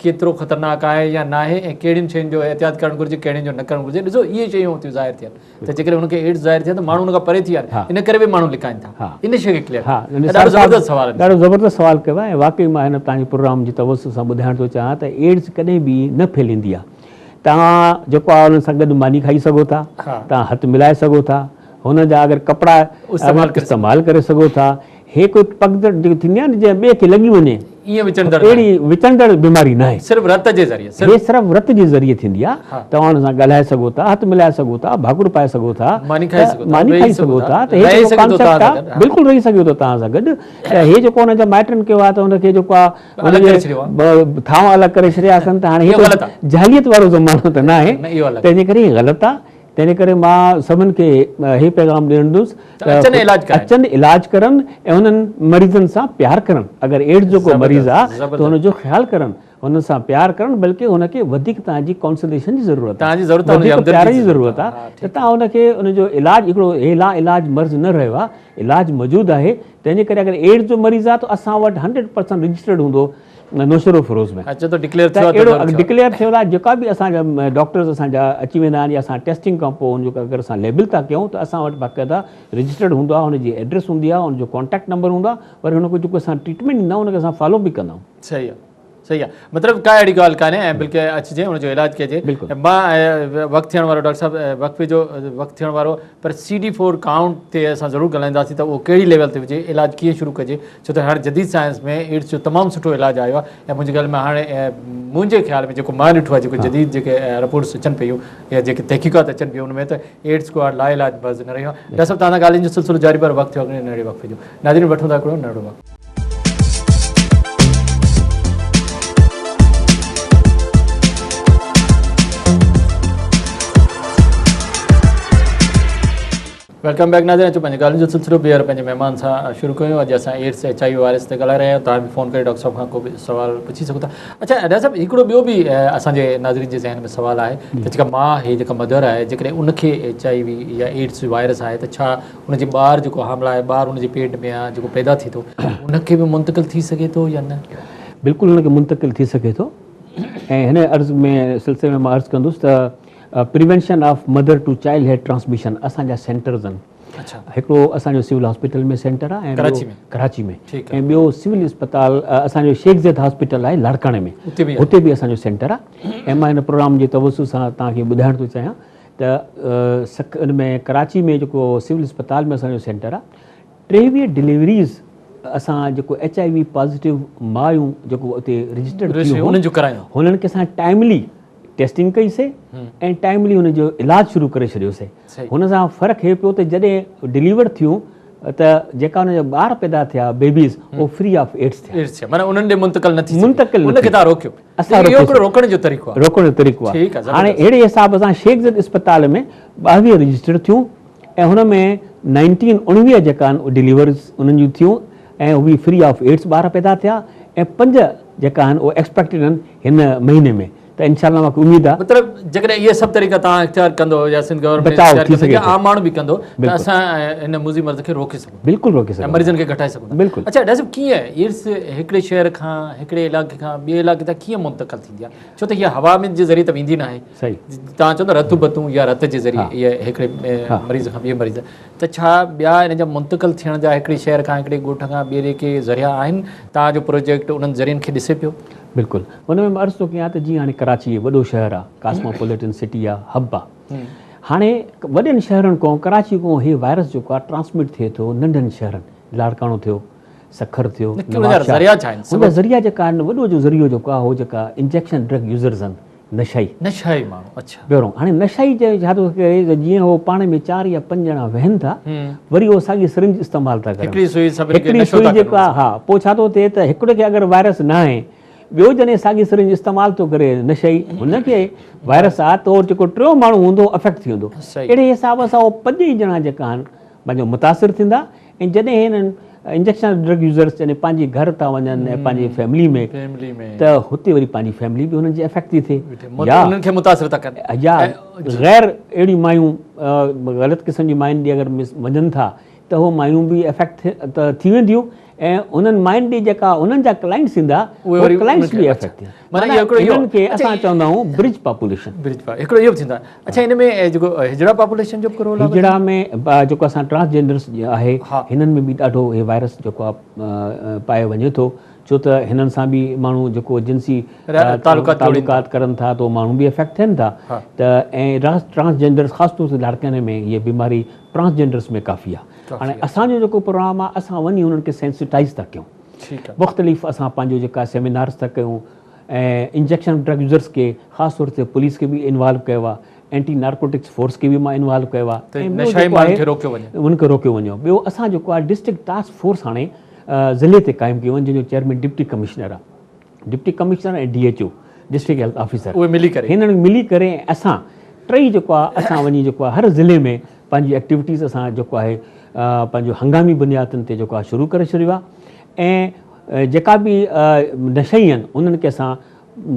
ڪيترو خطرناڪ آهي يا ناهي ۽ ڪهڙين شين جو احتياط ڪرڻ گهرجي ڪهڙين جو نه ڪرڻ گهرجي ڏسو اهي شيون ٿيون ظاهر ٿين ته جيڪڏهن هن کي ايڊز ظاهر ٿئي ته ماڻهو هن کان پري ٿي ويا ان ڪري به ماڻهو لڪائن ٿا ان شيء کي ڪليئر ڏاڍو زبردست سوال آهي. ڏاڍو زبردست سوال ڪيو آهي ۽ واقعي مان هن توهان جي پروگرام جي توسط سان ٻڌائڻ ٿو چاهيان ته ايڊز ڪڏهن به نه ڦهليندي آهي توهان جيڪو آهي انهن سان گڏ ماني کائي سگهو ٿا توهان هٿ ملائي سگهو ٿا هن جا اگر ڪپڙا استعمال ڪري سگهو ٿا هي ڪوئي پگدڙ جيڪي ٿيندي آهي نه جنهن ٻئي کي لڳي وڃي ايئن وچڙندڙ اهڙي وچڙندڙ بيماري ناهي. صرف رت جي ذريعي صرف هي صرف رت جي ذريعي ٿيندي آهي توهان ان سان ڳالهائي سگهو ٿا هٿ ملائي سگهو ٿا ڀاڪر پائي سگهو ٿا ماني کائي سگهو ٿا ماني کائي سگهو ٿا ته هي جيڪو ڪانسيپٽ آهي بلڪل رهي سگهيو ٿو توهان سان گڏ ته هي جيڪو ان جا مائٽن ڪيو آهي ته ان کي جيڪو آهي الڳ ڪري ڇڏيو آهي ٿانو الڳ ڪري ڇڏيا اٿن ته هاڻي هي جاهليت وارو زمانو ته ناهي تنهن جي ڪري هي غلط آهي تنهن ڪري مان سڀن کي هي پيغام ڏيندس ته اچن علاج ڪرن ۽ انهن مريضن سان پيار ڪرن اگر ايڊز جو ڪو مريض آ ته هن جو خيال ڪرن هن سان پيار ڪرن بلڪه هن کي وڌيڪ توهان جي ڪائونسليشن جي ضرورت آ وڌيڪ پيار جي ضرورت آ ته توهان هن کي ان جو علاج هڪڙو هي لا علاج مرض نه رهيو آ علاج موجود آهي تنهن جي ڪري اگر ايڊز جو مريض آ ته اسان وٽ هنڊريڊ پرسنٽ رجسٽرڊ هوندو نوشهرو فيروز ۾ اچو ته ڊڪليئر ٿيو آهي ته اهڙو ڊڪليئر ٿيل آهي جيڪا به اسان جا ڊاڪٽرز اسان جا اچي ويندا آهن يا اسان ٽيسٽنگ کان پوء ان جو اگر اسان ليبل ٿا ڪيون ته اسان وٽ باقاعده رجسٽرڊ هوندو آهي ان جي ايڊريس هوندي آهي ان جو ڪانٽيڪٽ نمبر هوندو آهي وري ان کي جيڪو اسان ٽريٽمينٽ ڏيندا آهيون ان کي اسان فالو به ڪندا آهيون. صحيح آهي. صحيح آ مطلب ڪا اهڙي ڳالهه ڪانهي ۽ بلڪه اچجي ان جو علاج ڪجي مان وقت ٿيڻ وارو ڊاڪٽر صاحب وقفي جو وقت ٿيڻ وارو پر سي ڊي فور ڪائونٽ تي اسان ضرور ڳالهائينداسين ته اهو ڪهڙي ليول تي هجي علاج ڪيئن شروع ڪجي ڇو ته هاڻي جديد سائنس ۾ ايڊز جو تمام سٺو علاج آيو آهي ۽ منهنجي خيال ۾ هاڻي منهنجي خيال ۾ جيڪو مان ڏٺو آهي جيڪو جديد جيڪي رپورٽس اچن پيون يا جيڪي تحقيقات اچن پيون ان ۾ ته ايڊز ڪو لا علاج مرض نه رهيو آهي ڊاڪٽر صاحب توهان سان ڳالهين جو سلسلو جاري پر وقت ٿيو آهي ننڍڙي وقفي جو ناظرين وٺون ٿا هڪڙو ننڍڙو وقت. Welcome back ناظرين اچو پنهنجي ڳالهين جو سلسلو ٻيهر پنهنجي مهمان سان شروع ڪيون اڄ اسان AIDS H I V virus تي ڳالهائي رهيا آهيون توهان به فون ڪري ڊاڪٽر صاحب کان ڪو به سوال پڇي سگهو ٿا اڇا ڊاڪٽر صاحب هڪڙو ٻيو به اسان جي ناظرين جي ذهن ۾ سوال آهي ته جيڪا ماء آهي جيڪا مدر آهي جيڪڏهن ان کي ايڇ I V يا ايڊز وائرس آهي ته ڇا ان جي ٻار جيڪو حامله آهي ٻار ان جي پيٽ ۾ آهي جيڪو پيدا ٿي ٿو ان کي به منتقل ٿي سگهي ٿو يا نه؟ بلڪل ان کي منتقل ٿي سگهي ٿو ۽ هن عرض ۾ سلسلي ۾ مان عرض ڪندس ته prevention of mother to child head transmission اسان جا سينٽرز آهن هڪڙو اسان جو سول هاسپيٽل ۾ سينٽر آهي ۽ ٻيو ڪراچي ۾ ۽ ٻيو سول اسپتال اسان جو شيخ زيد هاسپيٽل آهي لاڙڪاڻي ۾ هتي به اسان جو سينٽر آهي ۽ مان هن پروگرام جي توسط سان توهان کي ٻڌائڻ ٿو چاهيان ته سک ان ۾ ڪراچي ۾ جيڪو سول اسپتال ۾ اسان جو سينٽر آهي 23 ڊليوريز اسان جيڪو ايڇ I V positive مايون جيڪو اتي رجسٽرڊ ٿيون هنن کي اسان ٽائملي ٽيسٽنگ ڪئي سي ۽ ٽائملي ان جو علاج شروع ڪري ڇڏيو سي هن سان فرق هي پيو ته جڏهن ڊليور ٿيون ته جيڪا ان جا ٻار پيدا ٿيا babies O free of AIDS ٿيا ايڊز ٿيا معنيٰ انهن ڏي منتقل نه ٿي منتقل ان کي تان روڪيو اسان اهو هڪڙو روڪڻ جو طريقو آهي روڪڻ جو طريقو آهي هاڻي اهڙي حساب سان شيخ زيد اسپتال ۾ 22 رجسٽر ٿيون ۽ هن ۾ 19 19 جيڪا آهن ڊليورز انهن جون ٿيون ۽ هو فري آف ايڊز ٻار پيدا ٿيا ۽ پنج جيڪا آهن اهي ايڪسپيڪٽيڊ آهن هن مهيني ۾ ته انشاء الله مونکي اميد آهي. مطلب جيڪڏهن اهي سڀ طريقا توهان اختيار ڪندو يا سنڌ گورنمينٽ اختيار ڪندي يا عام ماڻهو به ڪندو ته اسان هن موذي مرض کي روڪي سگهون ٿا. بلڪل روڪي سگهون ٿا ۽ مريضن کي گهٽائي سگهون ٿا. بلڪل. اڇا ڊاڪٽر صاحب ڪيئن ايڊز هڪڙي شهر کان هڪڙي علائقي کان ٻئي علائقي تائين ڪيئن منتقل ٿيندي آهي ڇو ته هيء هوا ۾ جي ذريعي ته ويندي ناهي. صحيح. توهان چوندو رت بتون يا رت جي ذريعي هيء هڪڙي مريض کان ٻئي مريض ته ڇا ٻيا ان جا منتقل ٿيڻ جا هڪڙي شهر کان هڪڙي ڳوٺ کان ٻئي ڏي ڪي ذريعا آهن؟ توهان جو پروجيڪٽ انهن ذريعن کي ڏسي پيو؟ بلڪل ان ۾ مان عرض ٿو ڪيان ته جيئن هاڻي ڪراچي وڏو شهر آ ڪاسموپوليٽن سٽي آ هب آ هاڻي وڏن شهرن کان ڪراچي کان هي وائرس جيڪو آ ٽرانسمٽ ٿئي ٿو ننڍن شهرن لاڙڪاڻو ٿيو سکر ٿيو نوابشاهه ان جا ذريعا جيڪا آهن وڏو جو ذريعو جيڪو آ هو جيڪا انجيڪشن ڊرگ يوزرز آهن نشائي. نشائي ماڻهو اڇا. پهريون هاڻي نشائي جي ڇا ٿو ڪري ته جيئن هو پاڻ ۾ چار يا پنج ڄڻا ويهن ٿا وري هو ساڳي سرنج استعمال ٿا ڪرن هڪڙي سوئي سڀني کي هڪڙي نشو سوئي ٿا ڪن جيڪا ها پوء ڇا ٿو ٿئي ته هڪڙي کي اگر وائرس ناهي ٻيو جڏهن ساڳي سرنج استعمال ٿو ڪري نشائي هن کي وائرس آ ته جيڪو ٽيون ماڻهو هوندو افيڪٽ ٿي ويندو اهڙي حساب سان هو پنج ئي ڄڻا جيڪا آهن پنهنجو متاثر ٿيندا ۽ جڏهن هنن انجيڪشن ڊرگ يوزرس جڏهن پنهنجي گهر ٿا وڃن ۽ پنهنجي فيملي ۾ ته هتي وري پنهنجي فيملي به هنن جي افيڪٽ ٿي ٿئي يا انهن کي متاثر ٿا ڪن يا غير اهڙيون مايون غلط قسم جي ماين ڏي اگر وڃن ٿا ته هو مايون به افيڪٽ ته ٿي وينديون ۽ انهن ماين ڏي جيڪا انهن جا ڪلائنٽس ايندا اهي ڪلائنٽس به افيڪٽ ٿيندا معنيٰ اهو هڪڙو انهن کي اسان چوندا آهيون برج پاپوليشن. برج پا هڪڙو اهو به ٿيندو آهي. اڇا ان ۾ جيڪو هجڙا پاپوليشن جو به ڪو رول آهي؟ هجڙا ۾ جيڪو اسان ٽرانس جينڊرس آهي هنن ۾ به ڏاڍو هي وائرس جيڪو آهي پايو وڃي ٿو ڇو ته هنن سان به ماڻهو جيڪو جنسي تعلقات ڪرن ٿا ته ماڻهو به افيڪٽ ٿين ٿا ته ۽ ٽرانس جينڊرس خاص طور تي لاڙڪاڻي ۾ هي بيماري ٽرانس جينڊرس ۾ ڪافي آهي هاڻي اسان جو جيڪو پروگرام آهي اسان وڃي هنن کي سينسٽائز ٿا ڪيون مختلف اسان پنهنجو جيڪا سيمينارز ٿا ڪيون ۽ انجيڪشن ڊرگ يوزرز کي خاص طور تي پوليس کي به انوالو ڪيو آهي اينٽي نارڪوٽڪس فورس کي به مان انوالو ڪيو آهي ۽ ٻيو جيڪو آهي ان کي روڪيو وڃي ٻيو اسان جيڪو آهي ڊسٽرڪٽ ٽاسڪ فورس هاڻي ضلعي تي قائم ڪيو وڃي جنهن جو چيئرمين ڊپٽي ڪمشنر آهي deputy commissioner ۽ D H O district health officer اهي ملي ڪري هنن ملي ڪري اسان ٽئي جيڪو آهي اسان وڃي جيڪو آهي هر ضلعي ۾ پنهنجي ايڪٽيوٽيز اسان جيڪو آهي پنهنجو هنگامي بنيادن تي جيڪو آهي شروع ڪري ڇڏيو آهي ۽ جيڪا به نشئي آهن انهن کي اسان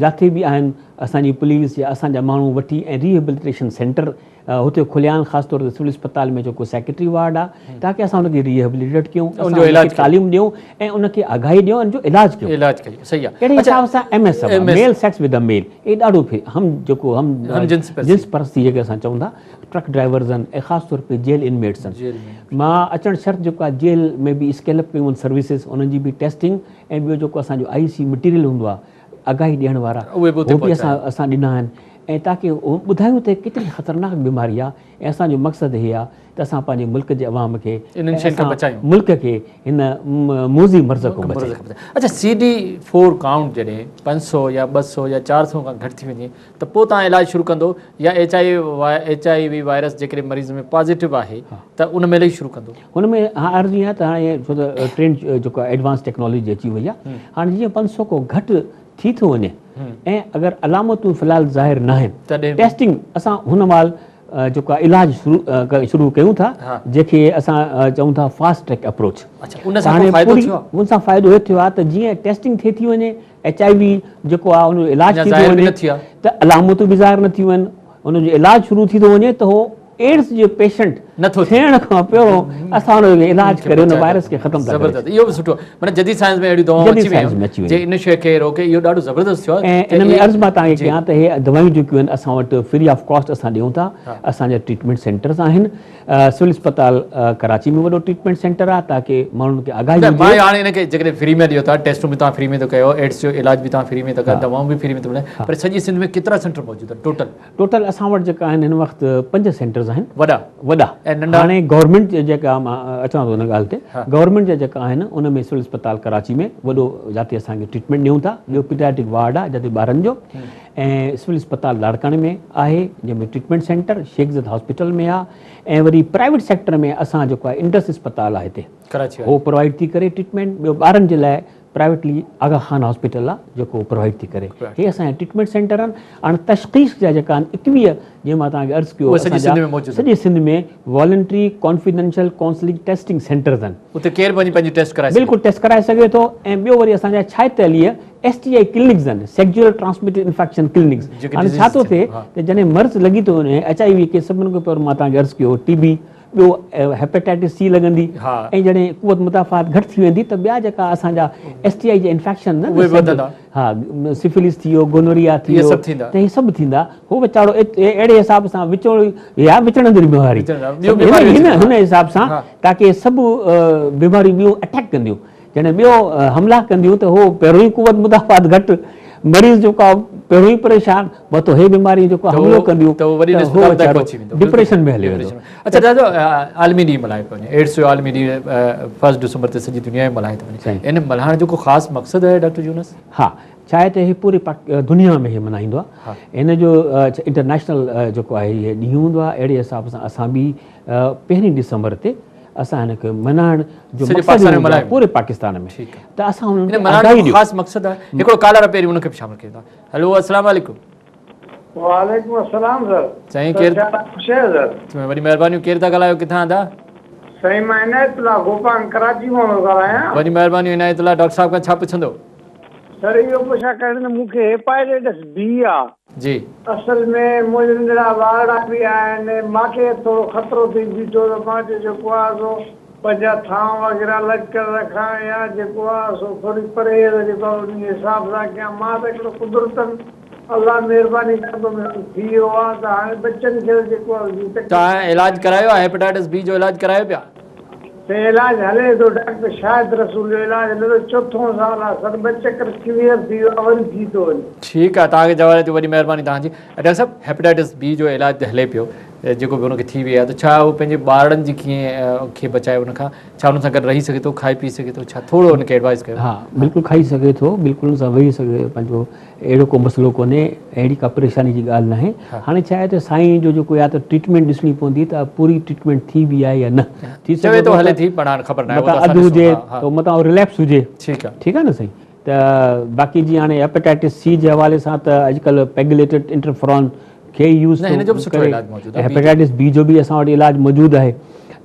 جاٿي به آهن اسان جي پوليس يا اسان جا ماڻهو وٺي ۽ ريهيبلٽيشن سينٽر هتي کليا آهن خاص طور تي سول اسپتال ۾ جيڪو سيڪريٽري وارڊ آهي تاڪي اسان ان کي ريهيبلٽيٽ ڪيون ان جو علاج تعليم ڏيون ۽ ان کي آگاهي ڏيون ان جو علاج ڪيون علاج ڪيون صحيح آهي اهڙي حساب سان M S male sex with a male اي ڏاڍو هم جيڪو هم جنس پرستي جيڪي اسان چئون ٿا ٽرڪ ڊرائيورز آهن ۽ خاص طور تي جيل انميٽس آهن مان اچڻ شرط جيڪو آهي جيل ۾ به اسڪيل اپ ڪيون سروسز انهن جي به ٽيسٽنگ ۽ ٻيو جيڪو اسان جو آئي سي مٽيريل هوندو آهي آگاهي ڏيڻ وارا اهي به اسان اسان ڏنا آهن ۽ تاڪه ٻڌايون ته ڪيتري خطرناڪ بيماري آهي ۽ اسان جو مقصد هي آهي ته اسان پنهنجي ملڪ جي عوام کي انهن شين کان بچايون ملڪ کي هن موذي مرض کان بچايون. اڇا سي ڊي فور ڪائونٽ جڏهن 500 يا 200 يا 400 کان گهٽ ٿي وڃي ته پوء توهان علاج شروع ڪندو يا ايڇ I V virus جيڪڏهن مريض ۾ پازيٽو آهي ته ان مهل ئي شروع ڪندو؟ هن ۾ ها عرض ائين آهي ته هاڻي ڇو ته ٽرينڊ جيڪو آهي ايڊوانس ٽيڪنالاجي اچي وئي آهي هاڻي جيئن 500 کان گهٽ ٿي ٿو وڃي ۽ اگر علامتون في الحال ظاهر ناهن ٽيسٽنگ اسان هن مهل جيڪو آهي علاج شروع ڪيون ٿا جنهن کي اسان چئون ٿا فاسٽ ٽريڪ اپروچ ان سان ڪو فائدو ٿيو آهي؟ ان سان فائدو هي ٿيو آهي ته جيئن ٽيسٽنگ ٿئي ٿي وڃي ايڇ I V جيڪو آهي ان جو علاج ٿي ٿو وڃي ته علامتون به ظاهر نه ٿيون آهن ان جو علاج شروع ٿي ٿو وڃي ته هو ايڊز جو پيشنٽ ٿيڻ کان پهريون اسان ان جو علاج ڪري ان وائرس کي ختم ٿا ڪري اهو به سٺو معنيٰ جديد سائنس ۾ اهڙيون دوائون اچي ويون جي ان شيء کي روڪي اهو ڏاڍو زبردست ٿيو آهي ۽ ان ۾ عرض مان توهان کي ڪيان ته هي دوائون جيڪيون آهن اسان وٽ فري آف ڪاسٽ اسان ڏيون ٿا اسان جا ٽريٽمينٽ سينٽرز آهن سول اسپتال ڪراچي ۾ وڏو ٽريٽمينٽ سينٽر آهي تاڪه ماڻهن کي آگاهي هجي. مان هاڻي ان کي جيڪڏهن فري ۾ ڏيو ٿا ٽيسٽون به توهان فري ۾ ٿا ڪيو ايڊز جو علاج به توهان فري ۾ ٿا ڪيو دوائون به فري ۾ ٿيون ملن پر سڄي سنڌ ۾ ڪيترا سينٽر موجود آهن ٽوٽل؟ ٽوٽل اسان وٽ جيڪا آهن هن وقت 5 سينٽرز آهن وڏا وڏا ۽ ننڍا هاڻي گورنمينٽ جا جيڪا مان اچان ٿو ان ڳالهه تي گورنمينٽ جا جيڪا آهن ان ۾ سول اسپتال ڪراچي ۾ وڏو جاتي اسان کي ٽريٽمينٽ ڏيون ٿا ٻيو پيڊياٽرڪ وارڊ آهي جاتي ٻارن جو ۽ سول اسپتال لاڙڪاڻي ۾ آهي جنهن ۾ treatment centre Sheikh Zayed hospital ۾ آهي ۽ وري پرائيويٽ سيڪٽر ۾ اسان جيڪو آهي انڊس اسپتال آهي هتي ڪراچي هو پرووائيڊ ٿي ڪري ٽريٽمينٽ ٻيو ٻارن جي لاء پرائيويٽلي آغا خان هاسپيٽل آهي جيڪو پرووائيڊ ٿي ڪري هي اسان جا ٽريٽمينٽ سينٽر آهن هاڻي تشخيص جا جيڪا آهن 21 جنهن مان توهان کي عرض ڪيو سڄي Sindh ۾ voluntary confidential counselling testing centres آهن اتي ڪير به وڃي پنهنجي ٽيسٽ ڪرائي سگهي بلڪل ٽيسٽ ڪرائي سگهي ٿو ۽ ٻيو وري اسان جا 46 ايس ٽي آء ڪلينڪس آهن سيڪجوئل ٽرانسميٽيڊ انفيڪشن ڪلينڪس هاڻي ڇا ٿو ٿئي ته جڏهن مرض لڳي ٿو وڃي ايڇ I V کي سڀني کان پهريون مان توهان کي عرض ڪيو ٽي بي ٻيو هيپاٽائٽس سي لڳندي ۽ جڏهن قوت مدافعت گهٽ ٿي ويندي ته ٻيا جيڪا اسان جا ايس ٽي آء جا انفيڪشن نه ها سفلس ٿي ويو گونوريا ٿي ويو ته هي سڀ ٿيندا هو ويچارو اهڙي حساب سان وچوڙ يا وچڙندڙ بيماري هن حساب سان تاڪه سڀ بيماريون ٻيون اٽيڪ ڪنديون جڏهن ٻيو حملا ڪنديون ته هو پهريون ئي قوت مدافعت گهٽ مريض جيڪو آهي پهريون ئي پريشان متو هي بيماريون جيڪو حملو ڪنديون ته وڏي اسپتال تائين پهچي ويندو ڊپريشن ۾ هلي ويندو. اڇا دادا عالمي ڏينهن ملهايو پيو وڃي ايڊز جو عالمي ڏينهن فرسٽ ڊسمبر تي سڄي دنيا ۾ ملهايو ٿو وڃي ان ملهائڻ جو ڪو خاص مقصد آهي ڊاڪٽر يونس؟ ها ڇا آهي ته هي پوري دنيا ۾ هي ملهائيندو آهي هن جو انٽرنيشنل جيڪو آهي هي ڏينهن هوندو آهي اهڙي حساب سان اسان به پهرين ڊسمبر تي اسان هن کي ملهائڻ جو مقصد هي هوندو آهي پوري پاڪستان ۾ ته اسان انهن کي آگاهي ڏيون. خاص مقصد آهي هڪڙو ڪالر آهي پهرين ان کي به شامل ڪيون ٿا هلو السلام عليڪم. وعليڪم السلام سر. سائين ڪير خوش آهيو سر. وڏي مهربانيون ڪير ٿا ڳالهايو ڪٿان ادا. سائين مان عنايت الله گوپانگ ڪراچي مان ٿو ڳالهايان. وڏي مهربانيون عنايت الله ڊاڪٽر صاحب کان ڇا پڇندو. سر اهو پڇا ڪرڻي ته مون کي هيپائٽيٽس بي آ. جي. اصل ۾ منهنجا ننڍڙا ٻارڙا به آهن مانکي ٿورو خطرو ٿي بيٺو ته مان چيو جيڪو آ سو پنهنجا ٿانء وغيره الڳ ڪري رکان يا جيڪو آ سو ٿوري پرهيز جيڪو آ انهي حساب سان ڪيان مان ته هڪڙو قدرتن الله مهرباني ڪندو مون سان ٿي ويو آ ته هاڻي ٻچن کي ته جيڪو آ جي تڪليف توهان علاج ڪرايو آ هيپاٽائٽس بي جو علاج ڪرايو پيا. سائين علاج هلي ٿو ڊاڪٽر شاهد رسول جو علاج هلي ٿو چوٿون سال آ سر ٻه چڪر ڪليئر ٿي ويو آ وري ٿي ٿو وڃي. ٺيڪ آ توهان کي جواب ڏيو وڏي مهرباني توهان جي ڊاڪٽر صاحب هيپاٽائٽس بي جو علاج ته هلي پيو جيڪو به ان کي ٿي وئي آ ته ڇا هو پنهنجي ٻارڙن جي ڪيئن کي بچائي ان کان ڇا انهن سان گڏ رهي سگهي ٿو کائي پي سگهي ٿو ڇا ٿورو ان کي ايڊوائز ڪيو. ها بلڪل کائي سگهي ٿو بلڪل ان سان ويهي سگهي پنهنجو اهڙو ڪو مسئلو ڪونهي، اهڙي ڪا پريشاني جي ڳالهه ناهي. هاڻي ڇا آهي ته سائين جو جيڪو يا ته ٽريٽمينٽ ڏسڻي پوندي ته پوري ٽريٽمينٽ ٿي به آهي يا نه. ٿي سگهي ٿو هلي ٿي پر هاڻي خبر ناهي متان اڌ هجي ته متان رليپس هجي. ٺيڪ آهي. ٺيڪ آهي نه سائين ته باقي جي هاڻي هيپاٽائٽس سي جي حوالي سان ته اڄڪلهه پيگليٽيڊ انٽرفرون کي ئي يوز ٿو ڪري ۽ هيپاٽائٽس بي جو به اسان وٽ علاج موجود آهي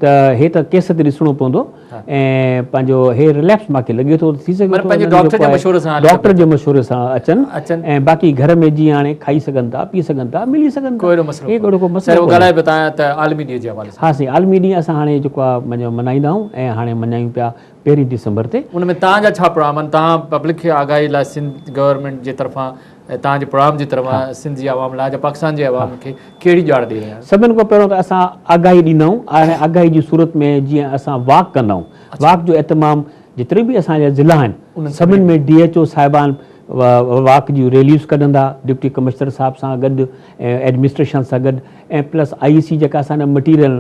ته هي ته ڪيس تي ڏسڻو پوندو ۽ پنهنجو هي رليپس ماکي لڳي ٿو ٿي سگهي ٿو ڊاڪٽر جي مشوري سان اچن ۽ باقي گهر ۾ جيئن هاڻي کائي سگهن ٿا پي سگهن ٿا ملي سگهن ٿا هي ڪهڙو ڪو مسئلو عالمي ڏينهن جي حوالي سان ها سائين عالمي ڏينهن اسان هاڻي جيڪو آهي ملهائيندا آهيون ۽ هاڻي ملهايون پيا پهرين ڊسمبر تي. ان ۾ توهان جا ڇا پروگرام آهن توهان پبلڪ کي آگاهي لاء سنڌ گورنمينٽ جي طرفان ۽ توهان جي پروگرام جي طرفان سنڌ جي عوام لاء يا پاڪستان جي عوام کي ڪهڙي ڄاڻ ڏئي رهيا آهيو؟ سڀن کان پهريون ته اسان آگاهي ڏيندا آهيون ۽ آگاهي جي صورت ۾ جيئن اسان واڪ ڪندا آهيون واڪ جو اهتمام جيتري به اسان جا ضلعا آهن سڀن ۾ ڊي ايڇ او صاحبان واڪ جون ريليز ڪڍندا ڊپٽي ڪمشنر صاحب سان گڏ ۽ ايڊمنسٽريشن سان گڏ ۽ پلس I سي جيڪا اسان جا مٽيريل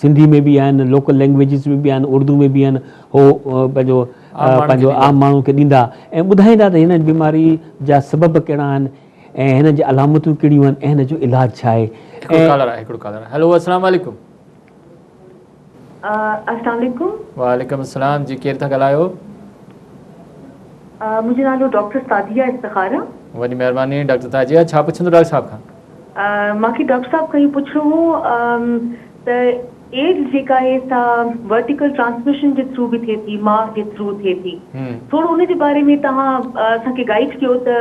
سنڌي ۾ به آهن لوڪل لينگويجز ۾ به آهن اردو ۾ به آهن هو پنهنجو پنهنجو عام ماڻهو کي ڏيندا ۽ ٻڌائيندا ته هن بيماري جا سبب ڪهڙا آهن ۽ هن جي علامتون ڪهڙيون آهن ۽ هن جو علاج ڇا آهي. هڪڙو ڪالر آهي هڪڙو ڪالر آهي هيلو السلام عليڪم. السلام عليڪم. وعليڪم السلام جي ڪير ٿا ڳالهايو. منهنجو نالو ڊاڪٽر سعديه افتخار آ. وڏي مهرباني ڊاڪٽر سعديه ڇا پڇندو ڊاڪٽر صاحب کان. مان کي ڊاڪٽر صاحب کان اهو پڇڻو هو ته ايڊز جيڪا آهي سا ورٽيڪل ٽرانسميشن جي ٿرو به ٿئي ٿي ماء جي ٿرو ٿئي ٿي ٿورو ان جي باري ۾ توهان اسان کي گائيڊ ڪيو ته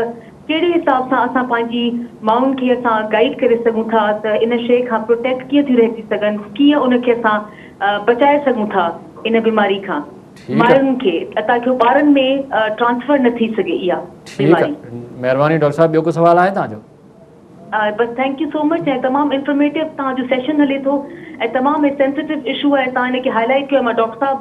ڪهڙي حساب سان اسان پنهنجي مائن کي اسان گائيڊ ڪري سگهون ٿا ته ان شيء کان پروٽيڪٽ ڪيئن ٿيون رهجي سگهن ڪيئن ان کي اسان بچائي سگهون ٿا ان بيماري کان مائرن کي تاڪه هو ٻارن ۾ ٽرانسفر نه ٿي سگهي اها بيماري. مهرباني ڊاڪٽر صاحب ٻيو ڪو سوال آهي توهان جو؟ بس thank you سو مچ ۽ تمام انفارميٽو توهان جو سيشن هلي ٿو ۽ تمام هي سينسيٽو اشو آهي توهان هن کي هائي لائيٽ ڪيو مان ڊاڪٽر صاحب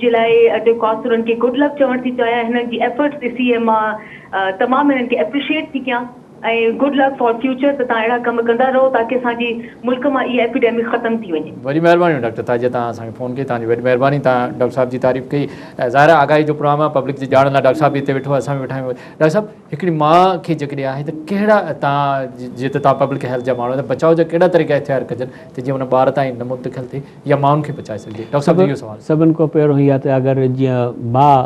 جي لاء جيڪو آهي انهن کي گڊ لڪ چوڻ ٿي چاهيان هنن جي ايفرٽس ڏسي ۽ مان تمام هنن کي اپريشيئيٽ ٿي ڪيان ۽ گڊ لڪ فار فيوچر ته توهان اهڙا ڪم ڪندا رهو تاڪه اسان جي ملڪ مان اها ايپيڊيمڪ ختم ٿي وڃي. وڏي مهرباني ڊاڪٽر تاجيه توهان اسان کي فون ڪئي توهان جي وڏي مهرباني توهان ڊاڪٽر صاحب جي تعريف ڪئي ظاهر آهي آگاهي جو پروگرام آهي پبلڪ جي ڄاڻ لاء ڊاڪٽر صاحب به هتي ويٺو آهي اسان به ويٺا آهيون ڊاڪٽر صاحب هڪڙي ماء کي جيڪڏهن آهي ته ڪهڙا توهان جيئن ته توهان پبلڪ هيلٿ جا ماڻهو آهيو ته بچاء جا ڪهڙا طريقا اختيار ڪجن ته جيئن ان ٻار تائين نه منتقل ٿئي يا مائن کي بچائي سگهجي ڊاڪٽر صاحب جو اهو سوال. سڀن کان پهريون هي آهي ته اگر جيئن ماء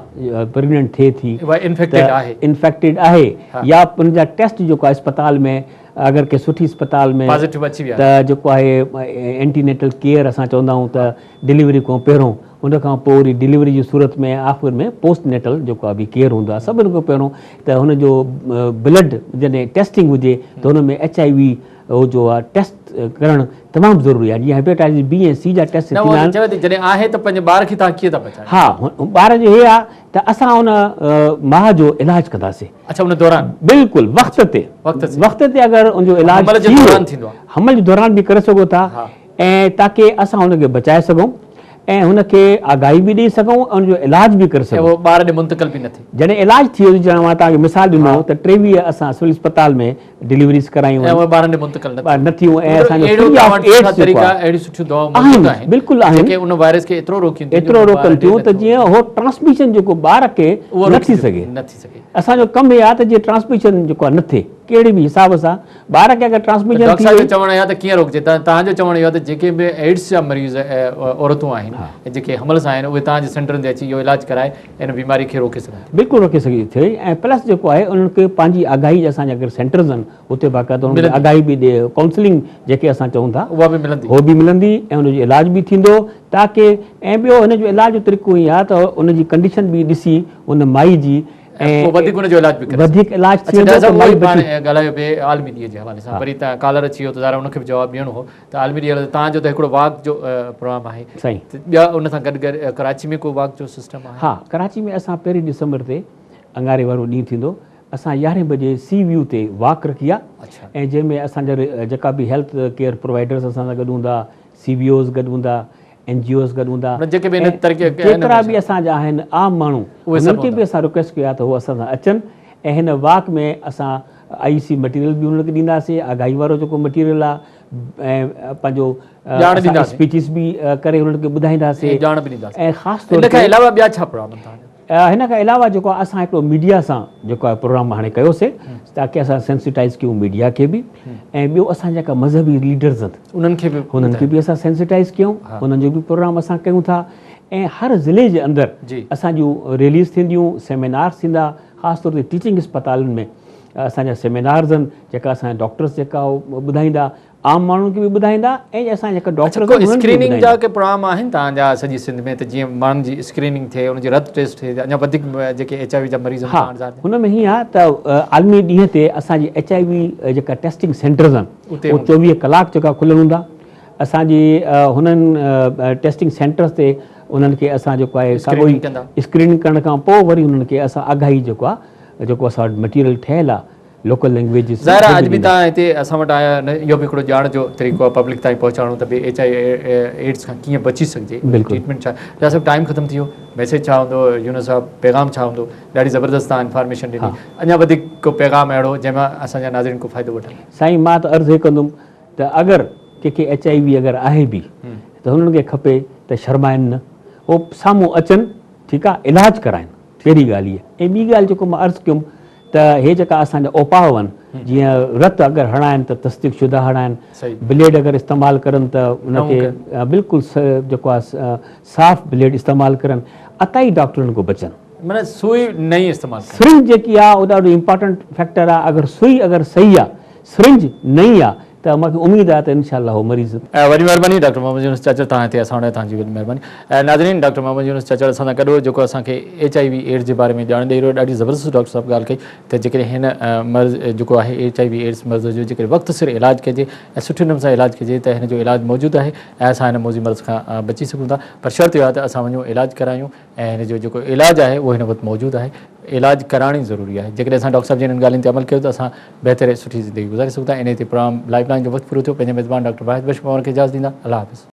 پريگننٽ ٿئي ٿي اها انفيڪٽيڊ آهي انفيڪٽيڊ آهي يا ان جا ٽيسٽ جيڪو آهي اسپتال ۾ اگر ڪنهن سٺي اسپتال ۾ پازيٽو اچي ويا ته جيڪو آهي اينٽي نيٽل ڪيئر اسان چوندا آهيون ته ڊليوري کان پهريون ان کان پوء وري ڊليوري جي صورت ۾ آخر ۾ پوسٽ نيٽل جيڪو آهي ڪيئر هوندو آهي سڀن کان پهريون ته هن جو بلڊ جڏهن ٽيسٽنگ هجي ته هن ۾ ايڇ I وي جو آهي ٽيسٽ ڪرڻ تمام ضروري آهي جيئن هيپيٽائٽس بي ۽ سي جا ٽيسٽ ٿيندا آهن چوي ٿي جڏهن آهي ته پنهنجي ٻار کي توهان ڪيئن ٿا بچايو ها ٻار جو هي آهي ته اسان ان ماء جو علاج ڪنداسين اڇا ان دوران بلڪل وقت تي وقت تي اگر ان جو علاج حمل جي دوران ٿيندو آهي حمل جي دوران به ڪري سگهو ٿا ۽ تاڪه اسان هن کي بچائي سگهون ۽ هن کي آگاهي به ڏئي سگهون ۽ ان جو علاج به ڪري سگهون. ۽ اهو ٻار ڏي منتقل به نه ٿئي. جڏهن علاج ٿي ويو جڏهن مان توهان کي مثال ڏنو ته 23 اسان سول اسپتال ۾ ڊليوريز ڪرايون ۽ اهي ٻارن ڏي منتقل نه ٿيون. نه ٿيون ۽ اسان جو فري آف ايڊز جيڪو آهي. اهڙيون سٺيون دوائون موجود آهن بلڪل آهن جيڪي ان وائرس کي ايترو روڪين ٿيون ايترو روڪن ٿيون ته جيئن اهو ٽرانسميشن جيڪو ٻار کي نه ٿي سگهي. نه ٿي سگهي. اسان جو ڪم اهي آهي ته جيئن ٽرانسميشن جيڪو آهي نه ٿئي ڪهڙي به حساب سان ٻار کي اگر ٽرانسميشن ٿي ڊاڪٽر صاحب جو چوڻ اهو آهي ته ڪيئن روڪجي ته توهان جو چوڻ اهو آهي ته جيڪي به ايڊز جا مريض عورتون آهن جيڪي حمل سان آهن اهي توهان جي سينٽرن تي اچي اهو علاج ڪرائي ان بيماري کي روڪي سگهن ٿيون. بلڪل روڪي سگهجي ٿي ۽ پلس جيڪو آهي انهن کي پنهنجي آگاهي اسان جا اگر سينٽرز آهن اتي باقاعده انهن کي آگاهي به ڏي ڪائونسلنگ جيڪي اسان چئون ٿا اها به ملندي هو به ملندي ۽ ان جو علاج به ٿيندو تاڪه ۽ ٻيو هن جو علاج جو طريقو هي آهي ته ان جي ڪنڊيشن به ڏسي ان مائي جي ۽ پوء وڌيڪ ان جو علاج به ڪري وڌيڪ علاج ٿي ويندو ته مائي بچي. پاڻ ڳالهايو پئي عالمي ڏينهن جي حوالي سان وري تان ڪالر اچي ويو ته ظاهر ان کي به جواب ڏيڻو هو ته عالمي ڏينهن تان جو ته هڪڙو واڪ جو پروگرام آهي سائين ته ٻيا ان سان گڏ گڏ ڪراچي ۾ ڪو واڪ جو سسٽم آهي؟ ها ڪراچي ۾ اسان پهرين ڊسمبر تي اڱاري وارو ڏينهن ٿيندو اسان يارهين بجي سي ويو تي واڪ رکي آهي ۽ جنهن ۾ اسان جا جيڪا به هيلٿ ڪيئر پرووائيڊرز اسان سان گڏ هوندا سي وي اوز گڏ هوندا اين جي اوز گڏ هوندا جيڪي به هن طريقي جيترا به اسان جا آهن عام ماڻهو انهن کي به اسان رڪويسٽ ڪيو آهي ته هو اسان سان اچن ۽ هن واڪ ۾ اسان آئي سي مٽيريل به انهن کي ڏينداسين آگاهي وارو جيڪو مٽيريل آهي ۽ پنهنجو ڄاڻ ڏينداسين اسپيچز به ڪري انهن کي ٻڌائينداسين ڄاڻ به ڏينداسين ۽ خاص طور ان کان علاوه ٻيا ڇا پروگرام آهن توهان جا؟ هن کان علاوه جيڪو آهي اسان هڪڙو ميڊيا سان جيڪو آهي پروگرام هاڻي ڪيوسي تاڪه اسان سينسيٽائز ڪيون ميڊيا کي به ۽ ٻيو اسان جيڪا مذهبي ليڊرز آهن انهن کي به انهن کي به اسان سينسيٽائز ڪيون انهن جو به پروگرام اسان ڪيون ٿا ۽ هر ضلعي جي اندر اسان جون ريليز ٿينديون سيمينارز ٿيندا خاص طور تي ٽيچنگ اسپتالن ۾ اسان جا سيمينارز آهن جيڪا اسان جا ڊاڪٽرز جيڪا ٻڌائيندا عام ماڻهن کي به ٻڌائيندا ۽ اسان جيڪا ڊاڪٽر اڇا ڪو اسڪريننگ جا ڪي پروگرام آهن توهان جا سڄي سنڌ ۾ ته جيئن ماڻهن جي اسڪريننگ ٿئي ان جي رت ٽيسٽ ٿئي اڃا وڌيڪ جيڪي ايڇ I وي جا مريض آهن ها هن ۾ هيئن آهي ته عالمي ڏينهن تي اسان جي ايڇ I وي جيڪا ٽيسٽنگ سينٽرز آهن اهي 24 ڪلاڪ جيڪا کليل هوندا اسان جي هنن ٽيسٽنگ سينٽرز تي انهن کي اسان جيڪو آهي ساڳو ئي اسڪريننگ ڪرڻ کان پوء وري انهن کي اسان آگاهي جيڪو آهي جيڪو اسان وٽ مٽيريل ٺهيل آهي لوڪل لينگويجز ظاهر آهي اڄ به توهان هتي اسان وٽ آيا آهيو اهو به هڪڙو ڄاڻ جو طريقو آهي پبلڪ تائين پهچائڻو ته ڀئي ايڇ I AIDS کان ڪيئن بچي سگهجي ٽريٽمينٽ ڇا ڊاڪٽر صاحب ٽائيم ختم ٿي ويو ميسيج ڇا هوندو يونس صاحب پيغام ڇا هوندو ڏاڍي زبردست توهان انفارميشن ڏني اڃا وڌيڪ ڪو پيغام اهڙو جنهن مان اسان جا ناظرين ڪو فائدو وٺن. سائين مان ته عرض هي ڪندم ته اگر ڪنهن کي ايڇ I V اگر آهي به ته هنن کي کپي ته شرمائن نه هو سامهون اچن ٺيڪ آ علاج ڪرائن پهرين ڳالهه هي ۽ ٻي ڳالهه جيڪو مان عرض ڪيم ته هي جيڪا اسان جا اپاء آهن جيئن رت اگر هڻائن ته تصديق شده هڻائن بليڊ اگر استعمال ڪرن ته ان کي بلڪل جيڪو آهي صاف بليڊ استعمال ڪرن عطائي ڊاڪٽرن کان بچن. معنيٰ سوئي نئين استعمال ڪرن. سرنج جيڪي آهي اهو ڏاڍو امپارٽنٽ فيڪٽر آهي اگر سوئي اگر صحيح آهي سرنج نئين آهي ته مان کي اميد آهي ته انشاء الله هو مريض. وڏي مهرباني ڊاڪٽر محمد يونس چاچڙ توهان هتي اسان وٽ آيا توهان جي وڏي مهرباني ناظرين ڊاڪٽر محمد يونس چاچڙ اسان سان گڏ هو جيڪو اسان کي ايڇ I V AIDS جي باري ۾ ڄاڻ ڏئي رهيو ڏاڍي زبردست ڊاڪٽر صاحب ڳالهه ڪئي ته جيڪڏهن هن مرض جيڪو آهي ايڇ I V AIDS مرض جو جيڪڏهن وقت سر علاج ڪجي ۽ سٺي نموني سان علاج ڪجي ته هن جو علاج موجود آهي ۽ اسان هن موذي مرض کان بچي سگهون ٿا پر شرط اهو آهي ته اسان وڃون علاج ڪرايون ۽ هن جو جيڪو علاج آهي اهو هن وقت موجود آهي علاج ڪرائڻ ئي ضروري آهي جيڪڏهن اسان ڊاڪٽر صاحب جي انهن ڳالهين تي عمل ڪيو ته اسان بهتر ۽ سٺي زندگي گذاري سگهون ٿا انهي تي پروگرام لائيف لائين جو وقت پورو ٿيو پنهنجي ميزبان ڊاڪٽر واحد بخش پنهور کي اجازت ڏيندا الله حافظ.